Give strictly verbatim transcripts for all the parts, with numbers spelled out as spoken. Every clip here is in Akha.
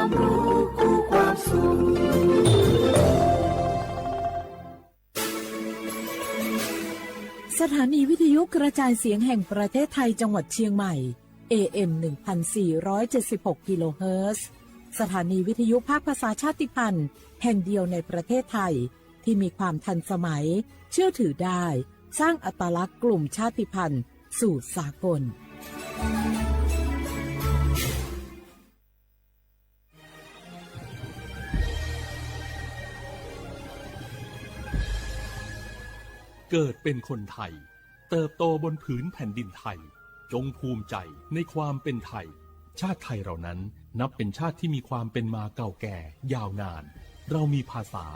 สถานีวิทยุกระจายเสียงแห่งประเทศไทยจังหวัดเชียงใหม่ เอเอ็ม หนึ่งพันสี่ร้อยเจ็ดสิบหก กิโลเฮิรตซ์ สถานีวิทยุภาคภาษาชาติพันธุ์แห่งเดียวในประเทศไทย ที่มีความทันสมัย เชื่อถือได้ สร้างอัตลักษณ์กลุ่มชาติพันธุ์สู่สากล เกิดเป็นคนไทย เติบโตบนผืนแผ่นดินไทย จงภูมิใจในความเป็นไทย ชาติไทยเรานั้นนับเป็นชาติที่มีความเป็นมาเก่าแก่ยาวนาน เรามีภาษา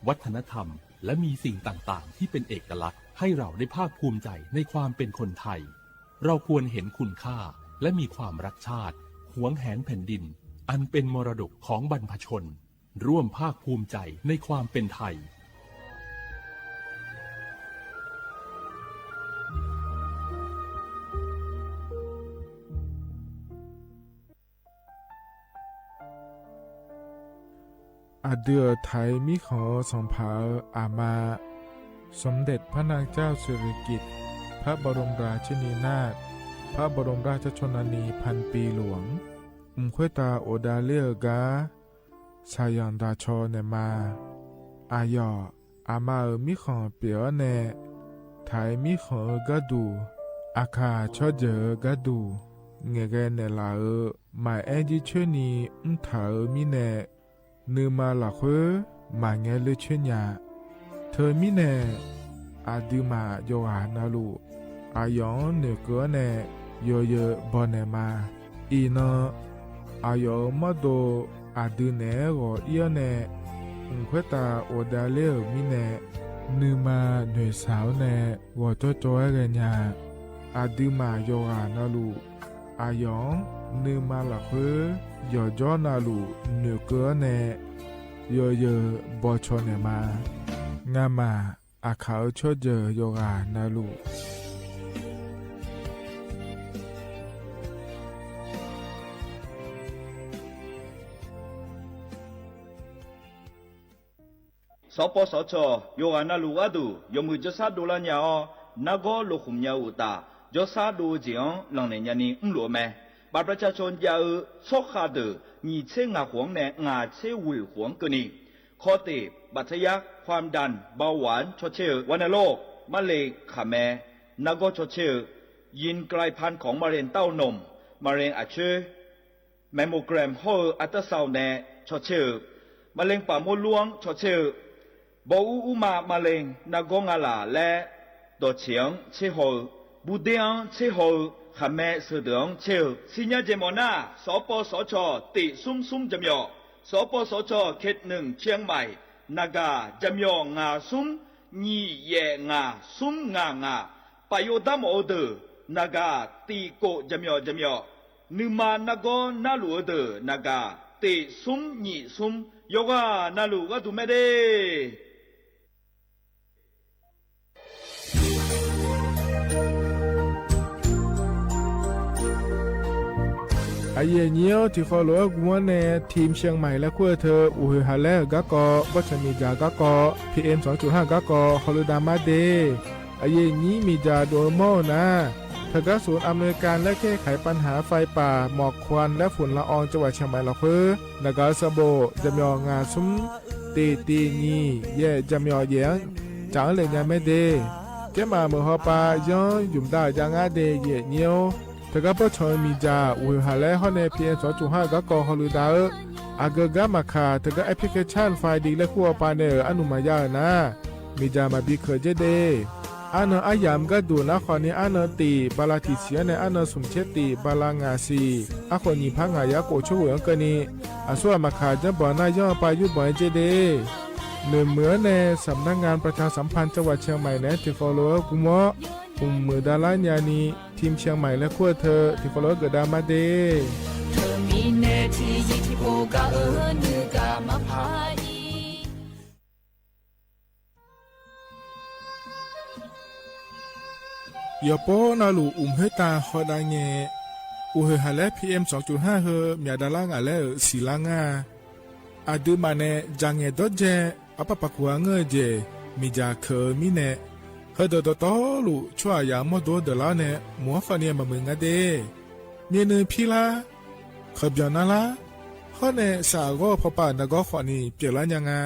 วัฒนธรรม และมีสิ่งต่างๆ ที่เป็นเอกลักษณ์ให้เราได้ภาคภูมิใจในความเป็นคนไทย เราควรเห็นคุณค่าและมีความรักชาติ หวงแหนแผ่นดิน อันเป็นมรดกของบรรพชน ร่วมภาคภูมิใจในความเป็นไทย Aqdui-euq Taiq mirkhanq-eu sanqpaq-euq aqma, สมเด็จพระนางเจ้าสิริกิติ์ พระบรมราชินีนาถ พระบรมราชชนนีพันปีหลวง mq khoertav ghofdav ler-eu gar shaqzanq daqcaw naeqma. Aqyawf aqma-euq mirkhanq pyeuf-awr nae, Taiq mirkhanq-eu gharduq, aqkaq tsawrjeuq-eu gharduq, ngaeqghae naeqlaf-euq maqaer jircoer ni mrtaq-euq mirnae, nuima lafkhoer maqngae ler coer nya. Teumirnae, aqduimaf yawqghaq navluf, aqyawf-anr noeqkeuv-awr nae yawzeu bawnaeq ma. Iqnan, aqyawf-euq mawrdo aqdui naeq-aer ghawq ir-awr nae, mq khoertav ghofdav ler-euq mirnae, nuima noeqshaq-awr nae ghawqjawr jawr-aer ghaenya. Aqduimaf yawqghaq navluf, aqyawf-anr nuima lafkhoer yawqjawr navluf noeqkeuv-awr nae yawzeu bawcaw naeq ma. Ngamaf aqkaq-eu tsawrjeuq yawqghaq navluf, sawqpawv sawqcawq yawqghaq navluf gharduq yawmuiq jawrshar dovlar nya-awr, nargawr lokhmq nya-eu uqtaf, jawrshar dov-eu jeq-anr lanqnaeq nyani mrluf-eu mae. บัตรประชาชน jav-eu tsawrkhav deuq nyiq tser ngaq khof-anr nae ngaq tser ghoeq khof-anr keuvni, ข้อติ บัตรทะยัก ความดัน เบาหวาน caw tser-eu, วัณโรค marle khaqmae, nargawr caw tser-eu, ยินกลายพันธุ์ของมะเร็งเต้านม มะเร็งอักเสบ mammogram hawr-eu ultrasound nae caw tser-eu, มะเร็งปากมดลูก anr caw tser-eu, bawr ur urma มะเร็ง nargawr ngalaf laer dawqtseq-anr tser haw-eu, burder-anr tser haw-eu, khaqmae sheudeuq-anr tser-eu, siqnya jeq mawf nar, sawqpawv sawqcawq tiq smr smr jaqmyawf, sawqpawv sawqcawq เขตหนึ่ง เชียงใหม่ naqgaq jaqmyawf ngaq smr nyiq yaef ngaq smr ngaq ngaq, paf yov darmawf-eu deuq naqgaq tiq kof jaqmyawf jaqmyawf, nuima nargawr narluf-eu deuq naqgaq tiq smr nyiq smr, yawqghaq navluf gharduq mae de. Aqyuif aqnyir-awr, tiqkhawf lof-aer gm-awr nae ทีมเชียงใหม่ laer kur-eu teu, uqhoeq haq laer-euq garkawv, bawrtsanq miqdzaq garkawv, PM สองจุดห้า garkawv hawlui dav mar de. Aqyuif aqnyir miqdzaq dov-eu mawr-eu nar, teugar sof อเมริกา laer kaer kaq-iq ปัญหาไฟป่า หมอกควัน และฝุ่นละออง จังหวัดเชียงใหม่ lafkhoer naqgaq-eu sanqbof jaqmyawf ngaq smr tiq tiq nyiq yaef jaqmyawf yaef-anr caf-anr le nya mae de. Kaermaf meuq hawpav yanr ymq dav-euq jav ngar de, aqyuif aqnyir-or. Teugar bawrtsanq-eu miqdzaq uqhoeq haq laer hawr nae PM สองจุดห้า garkawv hawlui dav-eu, aqgeu gar maqkaq teugar แอปพลิเคชัน ไฟดี laer kur hawpav nae-euq arnuq maqya-euq nar, miqdzaq maqbi keuq dzer de. Arnan aryamq gharduq nar khawf ni, arnan tiq bala tiq siq-anr nae arnan smq tser tiq bala ngaq siq, arkhof nyiq par ngaq yar khof tser ghoeq-anr keuvni, aqsur ghaq maqkaq janrbanq nar yanr-eu pav yurbanq-aer dzer de. Noeqmuiq-anr nae สำนักงานประชาสัมพันธ์จังหวัดเชียงใหม่ naeq-aer tiqkhawf lof-aer gm-awr, mqmuiq davlar nyani ทีมเชียงใหม่ laer kur-eu teu tiqkhawf lof-aer geufdav mar de. Teumirnae tiqzir tiqpov gaq-eu nuigaq maqpar-ir. Yawqpov navluf uqmq khoertav hawdav ngae, Uqhoeq haq laer P M sawqcuf har heu myaq davlar ngaq laer-euq siqlar ngar-a. Aqduimaf nae dzaqngaeq dawrdzae arpar paq kuq-a ngeur-eu jeq miqdzaq keuq-eu mirnae, heudeuq dawqtawvluf tsawrhaqzaq mawrdo-anr deuqlar-awr nae mq-anr khawfni maqmuiq nga de. Myavnuiv pirlar, khanqbyanq narlar, hawr nae saqghawr-eu pawpav-euq nargawr khawfni pyeuflar nya nga.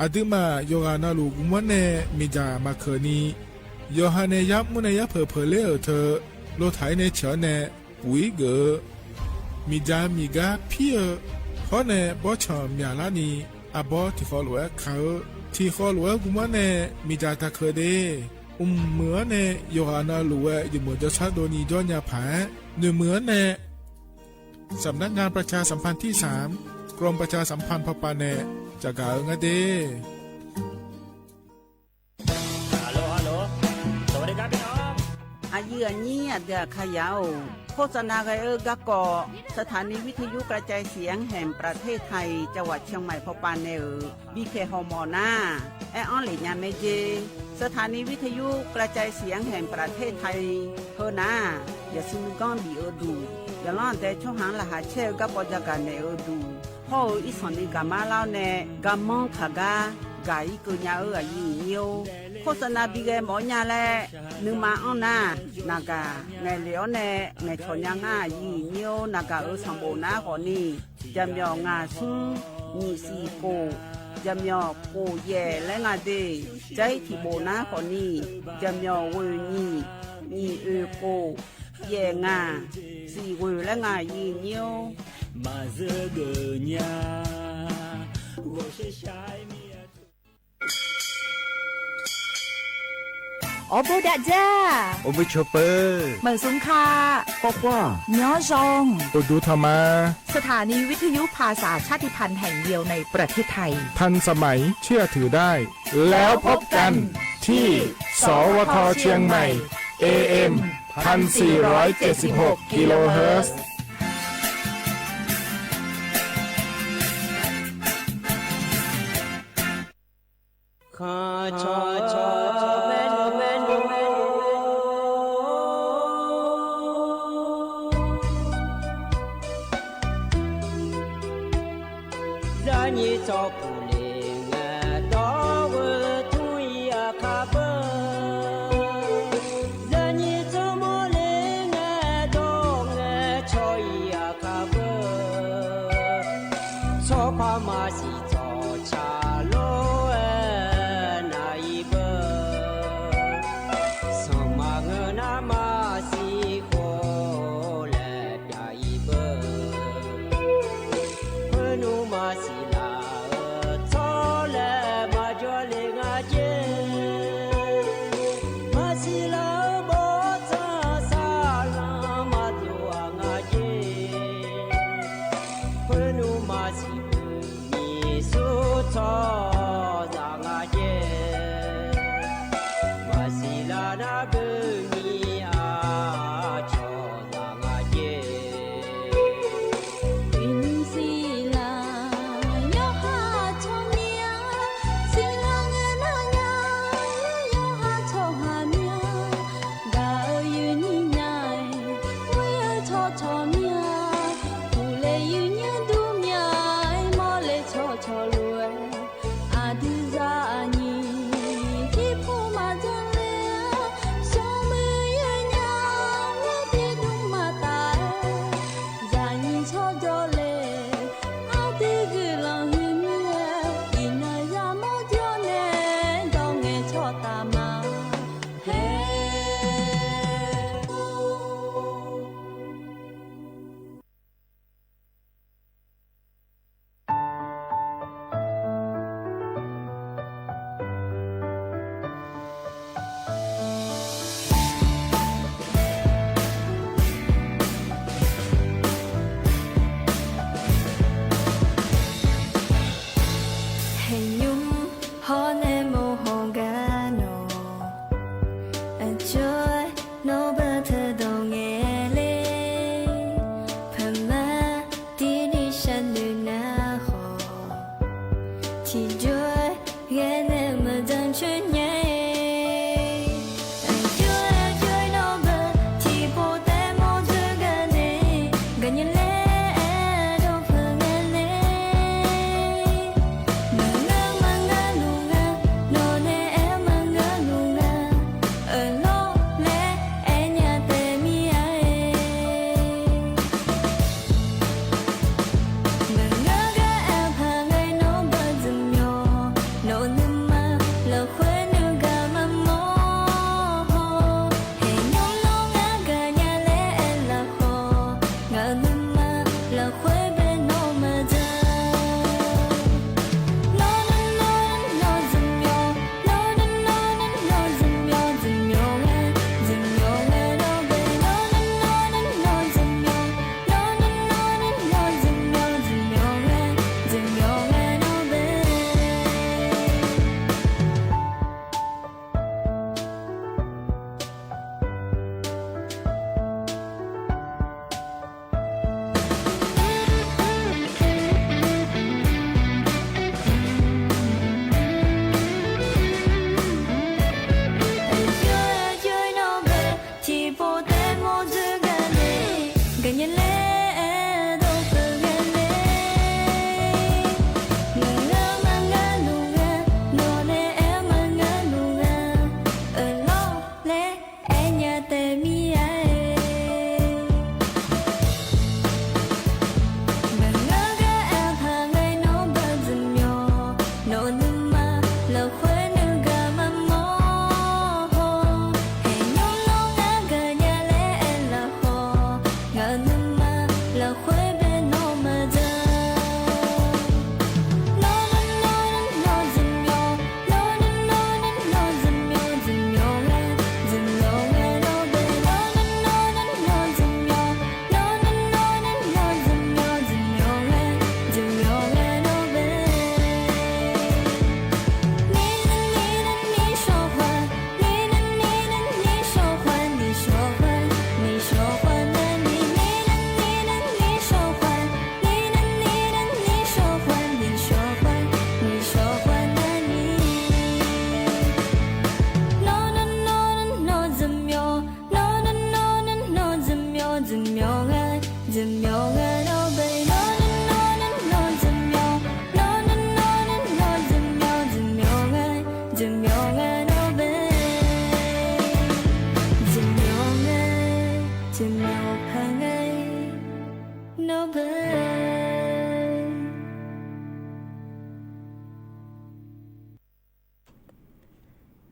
Aqduimaf yawqghaq navluf guvmanr nae miqdzaq maqkeuq ni, yawqha nae yarmr nae yarpeuq peuq ler-euq teu, lotaq-ir nae ciq-awr nae puq-ir geuf-eu, miqdzaq miqgar pir-eu, hawr nae bawrtsanq myaqlar ni, arbawr tiqkhawv lof-aer ka-eu, tiqkhawv lof-aer guvmanr nae miqdzaq taqkeuq de. Mqmuiq-anr nae yawqghaq navluf-aer jeqmeuq jawrshar dovni jawr nya paq-aer, noeqmuiq-anr nae สำนักงานประชาสัมพันธ์ที่สาม กรมประชาสัมพันธ์ พป nae caqgaq-eu ngar de. Aqyuif aqnyir aqdui aqkaqyaq-or, โฆษณา ghae-eu garkawv สถานีวิทยุกระจายเสียงแห่งประเทศไทย จังหวัดเชียงใหม่ พป nae-euq bipyaeq hawmawf nar, aer-anr lef nya mae jer. สถานีวิทยุกระจายเสียงแห่งประเทศไทย heu nar, yaqsur nuiganr bif-eu duq, yaqlanr aqdae tsawrhaq-anr laqkhaq caer-eu garkawv jagaq naeq-eu duq, hawr-eu irsanq ni gaqmar lar-awr nae garmanr kaq gar gaq-ir keuv nya-eu aqyuif aqnyir-or, โฆษณา bi ghae mawf-awr nya laer nuima anr nar, naqgaq ngaeqlef-awr nae ngaeqcawq nya ngar aqyuif aqnyir-or, naqgaq-euq sanqbof nar khawfni, jaqmyawf ngaq smr nyiq siq kof, jaqmyawf kof yaef laer nga de. Jar-ir tiqbof nar khawfni, jaqmyawf ghoeq nyiq, nyiq oeq kof, yaef ngaq, siq ghoeq laer nga aqyuif aqnyir-or. Maqzeur geuf nya, ghawqshaq shaq-aer mir-a. Awrbo dav dzar, awrbo cawba, maqzmq ka, khawf khawf, nyanr zaw, uqduq tanq ma. สถานีวิทยุภาษาชาติพันธุ์แห่งเดียวในประเทศไทย ทันสมัย เชื่อถือได้ แล้วพบกันที่ สวท เชียงใหม่ เอเอ็ม พันสี่ร้อยเจ็ดสิบหก กิโลเฮิรตซ์ Zaqnyiq tsawrkuq le ngae dawr-eu tmr-ir aqkar beu. Zaqnyiq tsawrmawr le ngae dawr ngae cawq-ir aqkar beu. Tsawrpar maqsiq tsawrca lof-aer nav-ir beu. Sanqma ngeur nar maqsiq khof laer pyav-ir beu. Khoernmr maqsiq laf-eu tsawrlaer maqjawr le nga jer. Maqsiq laf-eu bawrtsanq saqlanr maqdov-aq nga jer. Khoernmr maqsiq khoernyiq lafkhoer bae nawr maqdzaq. Nawr nawr nawr nawr dzaqmyawf, nawr nawr nawr nawr dzaqmyawf, dzaqmyawf ghae, dzaqmyawf ghae nawr bae, nawr nawr nawr nawr dzaqmyawf, nawr nawr nawr nawr dzaqmyawf, dzaqmyawf ghae, dzaqmyawf ghae nawr bae. Tiqpov taef mawr dzoer ghae le, gaqnya laer aer dawr peuq ghae le. Ngaq-anr maqngar luf ghae, nawq nae aer-anr maqngar luf ghae, euq lawr laer aernya taef mir-a. Maqngeur gar aer paq ghae nawr bae dzaqmyawf, nawq-euq nuima lafkhoer nuigaq maqmawr haw. Aermyanr nawr ngar gaqnya laer aer laf khawf, ngaq-euq nuima lafkhoer bae nawr maqdzaq. Nawr nawr nawr nawr dzaqmyawf, nawr nawr nawr nawr dzaqmyawf, dzaqmyawf ghae, dzaqmyawf ghae nawr bae, nawr nawr nawr nawr dzaqmyawf, nawr nawr nawr nawr dzaqmyawf, dzaqmyawf ghae, dzaqmyawf ghae nawr bae.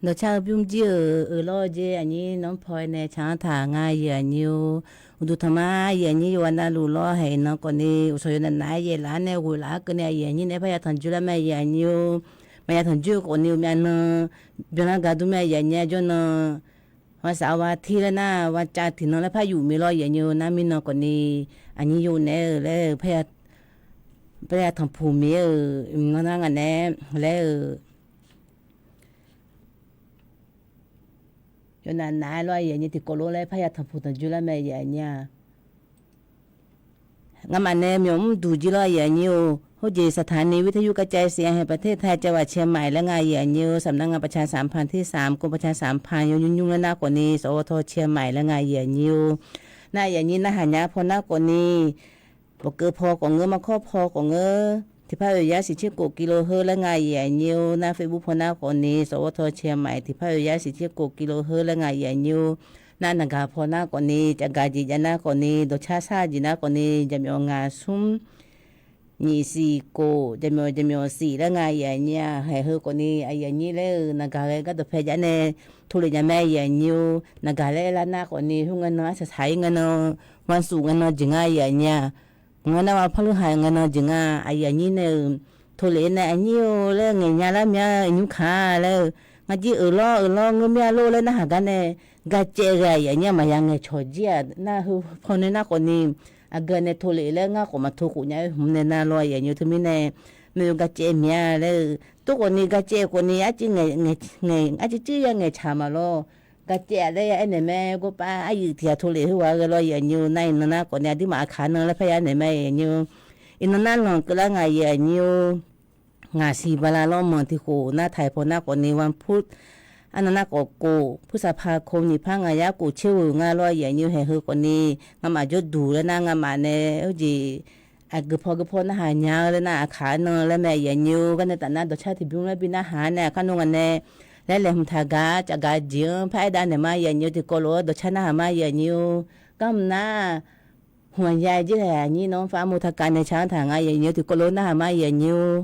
Dawqcar-eu bymr jir-euq euq lawr-eu jeq aqnyir nanrpaw-aer nae tsaq-anr taq nga, aqyuif aqnyir-or. Uqduq tanqma aqyuif aqnyir yawqghaq navluf lawr haeq nan khawfni uqshawq yawqnavnav-aer yaeqlaf-anr nae ghoeqlaf-anr keuvni aqyuif aqnyir nae parya tanqjoe lar mae, aqyuif aqnyir-or. Maqya tanqjoe khawfni uqmyav nan byanlar gaqdur mae, aqyuif aqnyir-aq jawr nan ghaq saf-eu ghaq tir laer nar ghaq cav tiqnan laer par yuf mir lawr, aqyuif aqnyir-or. Nar mirnan khawfni aqnyir yawnaeq-eu laer-eu parya tanqpuq mir-eu mqnan nar ngaq nae laer-eu yawqnavnav-aer lawr, aqyuif aqnyir tiqkawv lof laer parya tanqpuq tanqjoe lar mae, aqyuif aqnyir-aq. Ngamaf nae myawq mr duq jir lawr, aqyuif aqnyir-or. Khoerjeq สถานีวิทยุกระจายเสียงแห่งประเทศไทย จังหวัดเชียงใหม่ laer nga, aqyuif aqnyir-or. สำนักงานประชาสัมพันธ์ที่สาม กรมประชาสัมพันธ์ yawnyir nymr laer nar khawfni สวท เชียงใหม่ laer nga, aqyuif aqnyir-or. Nar aqyuif aqnyir narhaq nya paw nar khawfni bawqkeuv paw khawf ngeur, markawr paw khawf ngeur, tiqpar oeq yar siqtser kof กิโลเฮิรตซ์ laer nga, aqyuif aqnyir-or. Nar Facebook paw nar khawfni สวท เชียงใหม่ tiqpar oeq yar siqtser kof กิโลเฮิรตซ์ laer nga, aqyuif aqnyir-or. Nar naqgaq paw nar khawfni cavgaq jeq jav nar khawfni dawqcar sar jeq nar khawfni jaqmyawf ngaq smr nyiq siq kof jaqmyawf jaqmyawf siq laer nga, aqyuif aqnyir-aq. Haeq heu khawfni aqyuif aqnyir laer-eu naqgaq ghae gardawq pae jav nae tov lef nya mae, aqyuif aqnyir-or. Naqgaq laer aer lar nar khawfni khoerngae nan arsaq saq-ir ngae nan, วันศุกร์ ngae nan jeq nga, aqyuif aqnyir-aq. Ngar nar ma parluir haq ngae nan jeq nga, aqyuif aqnyir nae-euq tov lef-aer nae aqnyir-or laer ngaeq nya lar mya-eu iqnymr kaq laer-eu ngar jir euq lawr euq lawr ngeur mir-a lor laer narhaq gar nae garcaev ghae, aqyuif aqnyir-aq. Maqya ngaeqcawq jir-aq nar heu paw nae nar khawfni aqgeu nae tov lef laer ngar khawf maqtov khof nya-aer hmq nae nar lawr, aqyuif aqnyir-or. Teumirnae maeqhu garcaev mya laer-eu tov khawfni garcaev khawfni arcuiv arcuiv ya ngaeqcaq maqlawr. Garcaev-aq laer ya aernaeq mae, gorpav aryuif tiq ghaq tov lef khoerghaq ghae lawr, aqyuif aqnyir-or. Nar iqnan nar khawfni aqduimaf aqkaq nan laer parya naeq mae, aqyuif aqnyir-or. Iqnan nar lanq keuvlar nga, aqyuif aqnyir-or. Ngaq siq bala lawr manq tiq khof nar taiq paw nar khawfni วันพุธ arnan nar khawf kof พฤษภาคม nyiq par ngaq yar kof tser ghoeq nga lawr, aqyuif aqnyir-or. Haeq heu khawfni ngamaf jawrduq laer nar ngamaf nae khoerjeq aqgeu paw geu paw narhaq nya-eu laer nar aqkaq nan laer mae, aqyuif aqnyir-or. Garnae taf nar dawqcar tiqbymr laer bi narhaq-ar nae aqkar nan ngaq nae laer laeqhmq taq gaq cavgaq jeq-anr paraer dav naeq ma, aqyuif aqnyir-or. Tiqkawv lof-aer dawqcar narhaq ma, aqyuif aqnyir-or. Garmq nar hmq aqya jir laeq aqnyir nan-anr far armur taqkav nae car-anr taq nga, aqyuif aqnyir-or. Tiqkawv lof-aer narhaq ma, aqyuif aqnyir-or.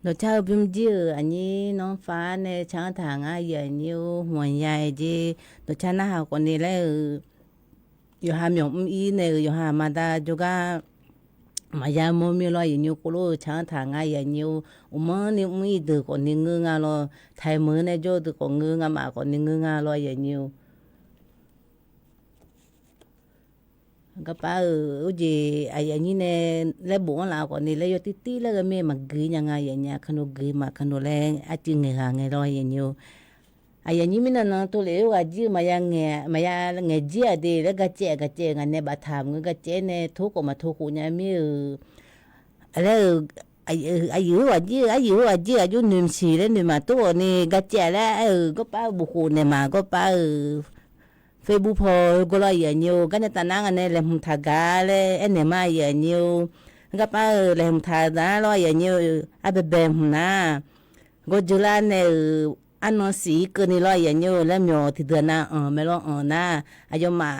Dawqcar-eu bymr jir-euq aqnyir nanrfar nae tsanr taq ngar, aqyuif aqnyir-or, hmqya-aer jer. Dawqcar narhaq khawfni laer-euq, yawqha myawq mr-ir nae-euq yawqha maqda jawrgar maqya mawr mir lawr, aqyuif aqnyir-or, khoerlof-eu tsanr taq ngar, aqyuif aqnyir-or. Uqmanrni mr-ir deuq khawfni ngeur nga lawr, taiq meuq-eu nae jawr-eu deuq khawf ngeur, ngamaf khawfni ngeur nga lawr, aqyuif aqnyir-or. Garpar-euq urjeq aqyuif aqnyir nae laer bof-anr laf khawfni laer yawtir tir laer ghae mir maqgui nya nga, aqyuif aqnyir-a, kaqnov gui ma kaqnov laer arcuiv ngaeq ghaq ngae lawr, aqyuif aqnyir-or. Aqyuif aqnyir mirnan nan tov lef-eu ghaq jir-eu maqya ngaeq, maqya ngaeq jir-aq de laer garcaev garcaev ngaq nae baftaq maqngeur garcaev nae tor khawf maqtor khof nya mir-euq laer-euq, aqyuif-eu ghaq jir-eu, aqyuif-eu ghaq jir-eu aqjox noeqmq siq laer noeqmaf tor khawfni garcaev laer aer-euq, garpar-eu bof khof naeq ma, garpar-euq Facebook paw gawr lawr, aqyuif aqnyir-or. Garnae taf nar ngaq nae laeqhmq taq gaq laer aernaeq ma, aqyuif aqnyir-or. Garpar-euq laeqhmq taq daq lawr, aqyuif aqnyir-or, arbaebae hmq nar gawr jeular nae-euq arnan siq-ir keuvni lawr, aqyuif aqnyir-or, laer myawq tiqdeuq nav anq mae lawr, anq nar aqyawfmaf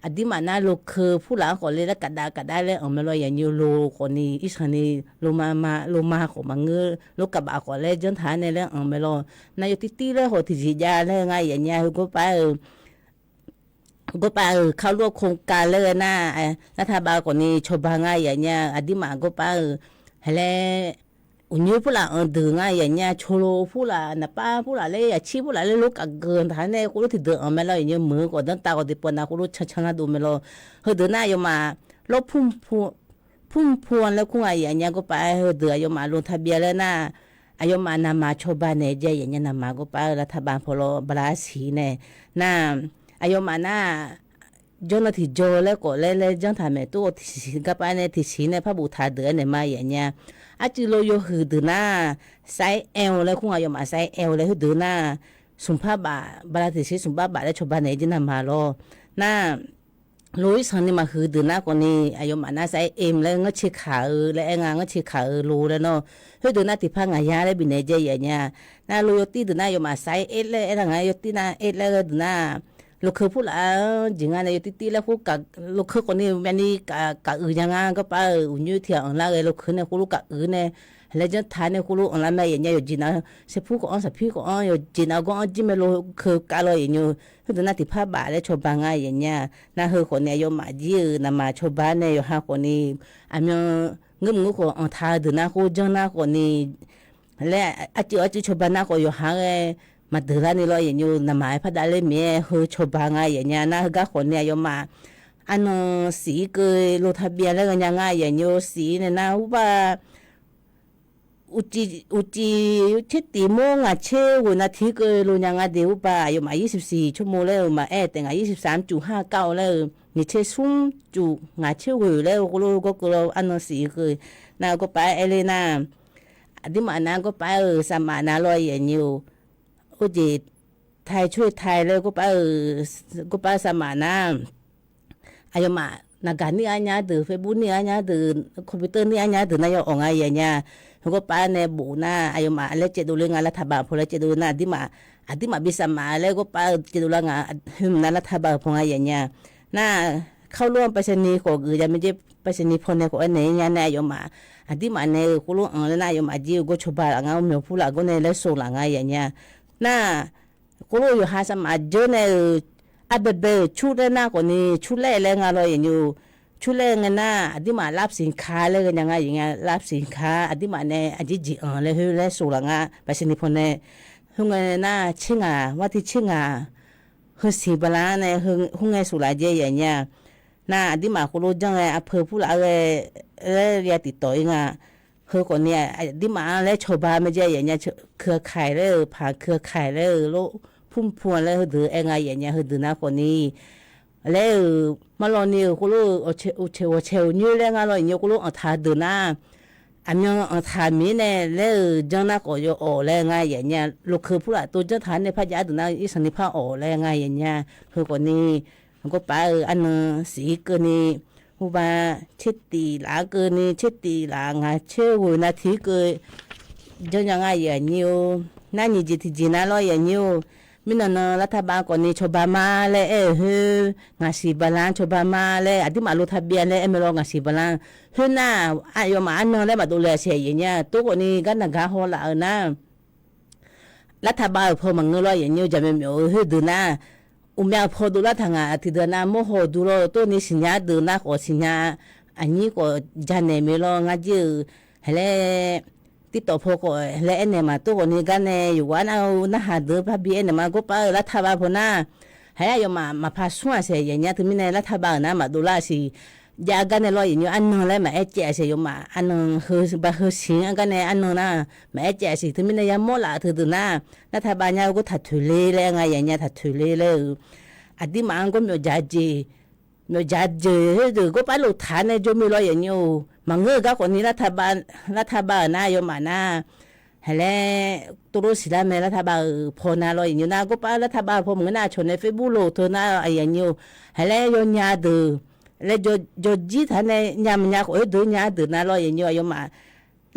aqdirmaf nar lokeu purlaf-anr khawf le laer kafdav kafdav laer anq mae lawr, aqyuif aqnyir-or. Lo khawfni irsanqni loma ma, loma khawf maqngeur, lokavbaf khawf laer janr taq-ar nae laer anq mae lawr. Nar yawtir tir laer khawf tiqjeq jav laer ngar, aqyuif aqnyir-a, heu garpar-eu garpar-euq เข้าร่วมโครงการ laer ghae nar, lar taqbav khawfni cawba ngar, aqyuif aqnyir-a, aqdirmaf garpar-euq hae laer uqnyoer purlaf anq deuq ngar, aqyuif aqnyir-a, cawlo purlaf, naqpav purlaf laer, yaqcir purlaf laer, lorkaf geuq taq-ar nae khoerlof tiqdeuq anq mae lawr, aqyuif aqnyir-or, meuq-eu khawf danrtav khawf tiqpawf nav khoerlof cancan lar dov mae lawr. Heudeuq nar aqyawfmaf lawr pur pur-anr laer kur nga, aqyuif aqnyir-a, garpar-aer heudeuq aqyawfmaf lo taqbyav laer nar, aqyawfmaf navmaf cawba naeq jae, aqyuif aqnyir-a, navmaf garpar-eu lar taqbav paw lawr bala siq nae nar, aqyawfmaf nar janr nan tiqjawr laer khawf laer laer janr taq maeq tor tiqsiq garpar nae tiqsiq nae par boftaq deuq-aer naeq ma, aqyuif aqnyir-a. Arcuiv lo yawhuiq deuq nar, ไซส์ L laer kur nga, aqyawfmaf ไซส์ L laer heudeuq nar, smqpar baf, bala tiqsiq smqpar baf laer cawba naeq jae navmaf lawr. Nar lo irsanqni maqhuiq deuq nar khawfni, aqyawfmaf nar ไซส์ M laer nganr cae kaq-eu laer aer nga, nganr cae kaq-eu lo laer nawr. Khoerdeuq nar tiqpar ngaq ya laer bifnaeq jae, aqyuif aqnyir-a. Nar lo yawtir deuq nar aqyawfmaf ไซส์ S laer aer nar nga, yawtir nar S laer ghae deuq nar, lokeu purlaf-anr jeq ngar nae yawtir tir laer khoer, lokeu khawfni myavni kaq uiq nya ngar, garpar-euq uqnyoer tiq ghaq anqlar ghae lokeu nae khoerlof kaq uiq nae, laer janr taq nae khoerlof anqlar mae, aqyuif aqnyir-a. Yawqjeq nav-eu saerpur khawf-anr, saqpir khawf-anr, yawqjeq nav-eu gawr-anr jir mae lokeu kar lawr, aqyuif aqnyir-or. Heudeuq nar tiqpar baf laer cawba ngar, aqyuif aqnyir-a. Nar heu khawfni aqyawfmaf jir-euq navmaf cawba nae yawqha khawfni, aqmyan ngeurmq ngeurkhawf anqtaq-eu deuq nar khoer janr nar khawfni laer, arcuiv arcuiv cawba nar khawf yawqha ghae maqdeuq larni lawr, aqyuif aqnyir-or, navmaf-aer par dav ler miqyaer heu cawba ngar, aqyuif aqnyir-a. Nar heugar khawfni aqyawfmaf arnan siq-ir keuv lo taqbyav laer ghae nya ngar, aqyuif aqnyir-or, siq-ir nae nar urbar uqcif tser tiq mawr ngaq tser ghoeq nav tiq-ir keuv lo nya ngar de, urbar aqyawfmaf ยี่สิบสี่ ชั่วโมง laer-euq maqaer taef nga, ยี่สิบสามจุดห้าเก้า laer-euq, nyiq tser smr cuf ngaq tser ghoeq laer-eu khoerlof gawr keuv lawr arnan siq-ir keuv. Nar garpar-aer aer ler nar, aqdirmaf nar garpar-euq saqmaf nav lawr, aqyuif aqnyir-or. Urjeq tai coer tai laer garpar-euq, garpar saqmaf nar, aqyawfmaf naqgaq nir-ar nya deuq, Facebook nir-ar nya deuq, computer nir-ar nya deuq nar yawawq nga, aqyuif aqnyir-a. Heu garpar nae bof nar aqyawfmaf laer caevdov ler nga, lar taqbaf paw laer caevdov nar, aqdirmaf, aqdirmaf bi saqmaf laer garpar-eu caevdov lar nga, heu mq nav lar taqbaf-euq paw nga, aqyuif aqnyir-a. Nar เข้าร่วมไปรษณีย์ khawf geuf ya mae jer, ไปรษณีย์ paw nae khawf aernaeq nya nae aqyawfmaf, aqdirmaf nae-euq khoerlof anq laer nar aqyawfmaf jir-eu gawr cawba laf ngar, mawq pur laf gawr nae laer sov laf nga, aqyuif aqnyir-a. Nar khoerlof yawqha saqmaf jeur nae-euq arbaebae-euq cur laer nar khawfni, cur laer laer nga lawr, aqyuif aqnyir-or. Cur laer ngae nar aqdirmaf รับสินค้า laer ghae nya ngar, aqyuif aqnyir-a, รับสินค้า aqdirmaf nae aqjeq jeq anq laer khoer laer sov laf nga, ไปรษณีย์ paw nae. Khoerngae nar tser ngaq, war ti tser ngaq, heu siq bala-anr nae khoerngae sov laf jae, aqyuif aqnyir-a. Nar aqdirmaf khoerlof janr ghae arpeu pur laf-aer ghae laer ya tiqtawf-ir nga. Heu khawfni aqdirmaf-anr laer cawba mae jer, aqyuif aqnyir-a. Keuq kaiq laer-euq, paq keuq kaiq laer-euq lor, pur pu-anr laer heudeuq aer nga, aqyuif aqnyir-a. Heudeuq nar khawfni laer-euq marlawni-euq khoerlof-eu uqcaeq ghawqcaeq uqnyoer laer nga lawr, aqyuif aqnyir-or, khoerlof anqtaq-eu deuq nar, aqmyan anqtaq mir nae laer-euq janr nar khawf yawawq laer nga, aqyuif aqnyir-a. Lokeu pur laf tov janr taq-ar nae par jav-ar deuq nar irsanqni par awq laer nga, aqyuif aqnyir-a. Heu khawfni garpar-eu arnan siq-ir keuvni, hurba tser tif laf-ar keuvni, tser tif laf ngaq tser ghoeq nav tiq-ir keuv janr nya ngar, aqyuif aqnyir-or. Nar nyiq jeq tiqjeq nar lawr, aqyuif aqnyir-or. Mirnan nan รัฐบาล khawfni cawba ma laer aer-euq khoer, ngaqsiq baqlanr cawba ma laer aqduimaf lo ทะเบียน laer aer mae lawr, ngaqsiq baqlanr. Khoernar, aqyawfmaf arnan laer maqdov le-a siq, yaef nya tov khawfni gar naqgar haw laf-euq nar, รัฐบาล-euq paw maqngeur lawr, yaef nya-eu jaqmyawf myawf-eu khoerdeuq nar, uqmyav-euq paw dovlar taq ngaq tiqdeuq nar mawrhaw-eu dur lawr, tov-ni siqnya deuq nar khawf siqnya, aqnyir khawf janaeq mae lawr, ngar jir-euq haeq laer tirtawf paw khawf laer aernaeq ma, tov khawfni gar nae yawqghaq nar-eu narhaq deuq-anr parbi aernaeq ma, gawrpar-eu รัฐบาล paw nar, haeq laer aqyawfmaf maqpar smr-aq siq, yaef nya teumirnae รัฐบาล nar maqdov lar-a siq. Jav-eu gar nae lawr, yaef nya-eu arnan laer maqaer caev-a siq, yawfmaf arnan heu ba heusiq-anr gar nae arnan nar maqaer caev-a siq, teumirnae yamawr laf-eu teudeuq nar, รัฐบาล nya-eu gawr taq toeq le laer nga, yaef nya taq toeq le laer-euq aqduimaf-anr gawr myawfjaq jeq, myawfjaq jeq khoerdeuq gawrpar lof taq-anr nae jawr mae lawr, yaef nya-or. Maqngeur-eu gar khawfni รัฐบาล-euq nar yawfmaf nar, haeq laer tov lor siqlar mae, รัฐบาล-euq paw nav lawr, yaef nya nar gawrpar รัฐบาล-euq paw maqngeur nar, aqcawq nae Facebook lof teu nar, yaef nya-or. Haeq laer yawnya deuq laer jawrjir taq-anr nae nya maqnya khawf, khoerdeuq nya deuq nav lawr, yaef nya-or. Aqyawfmaf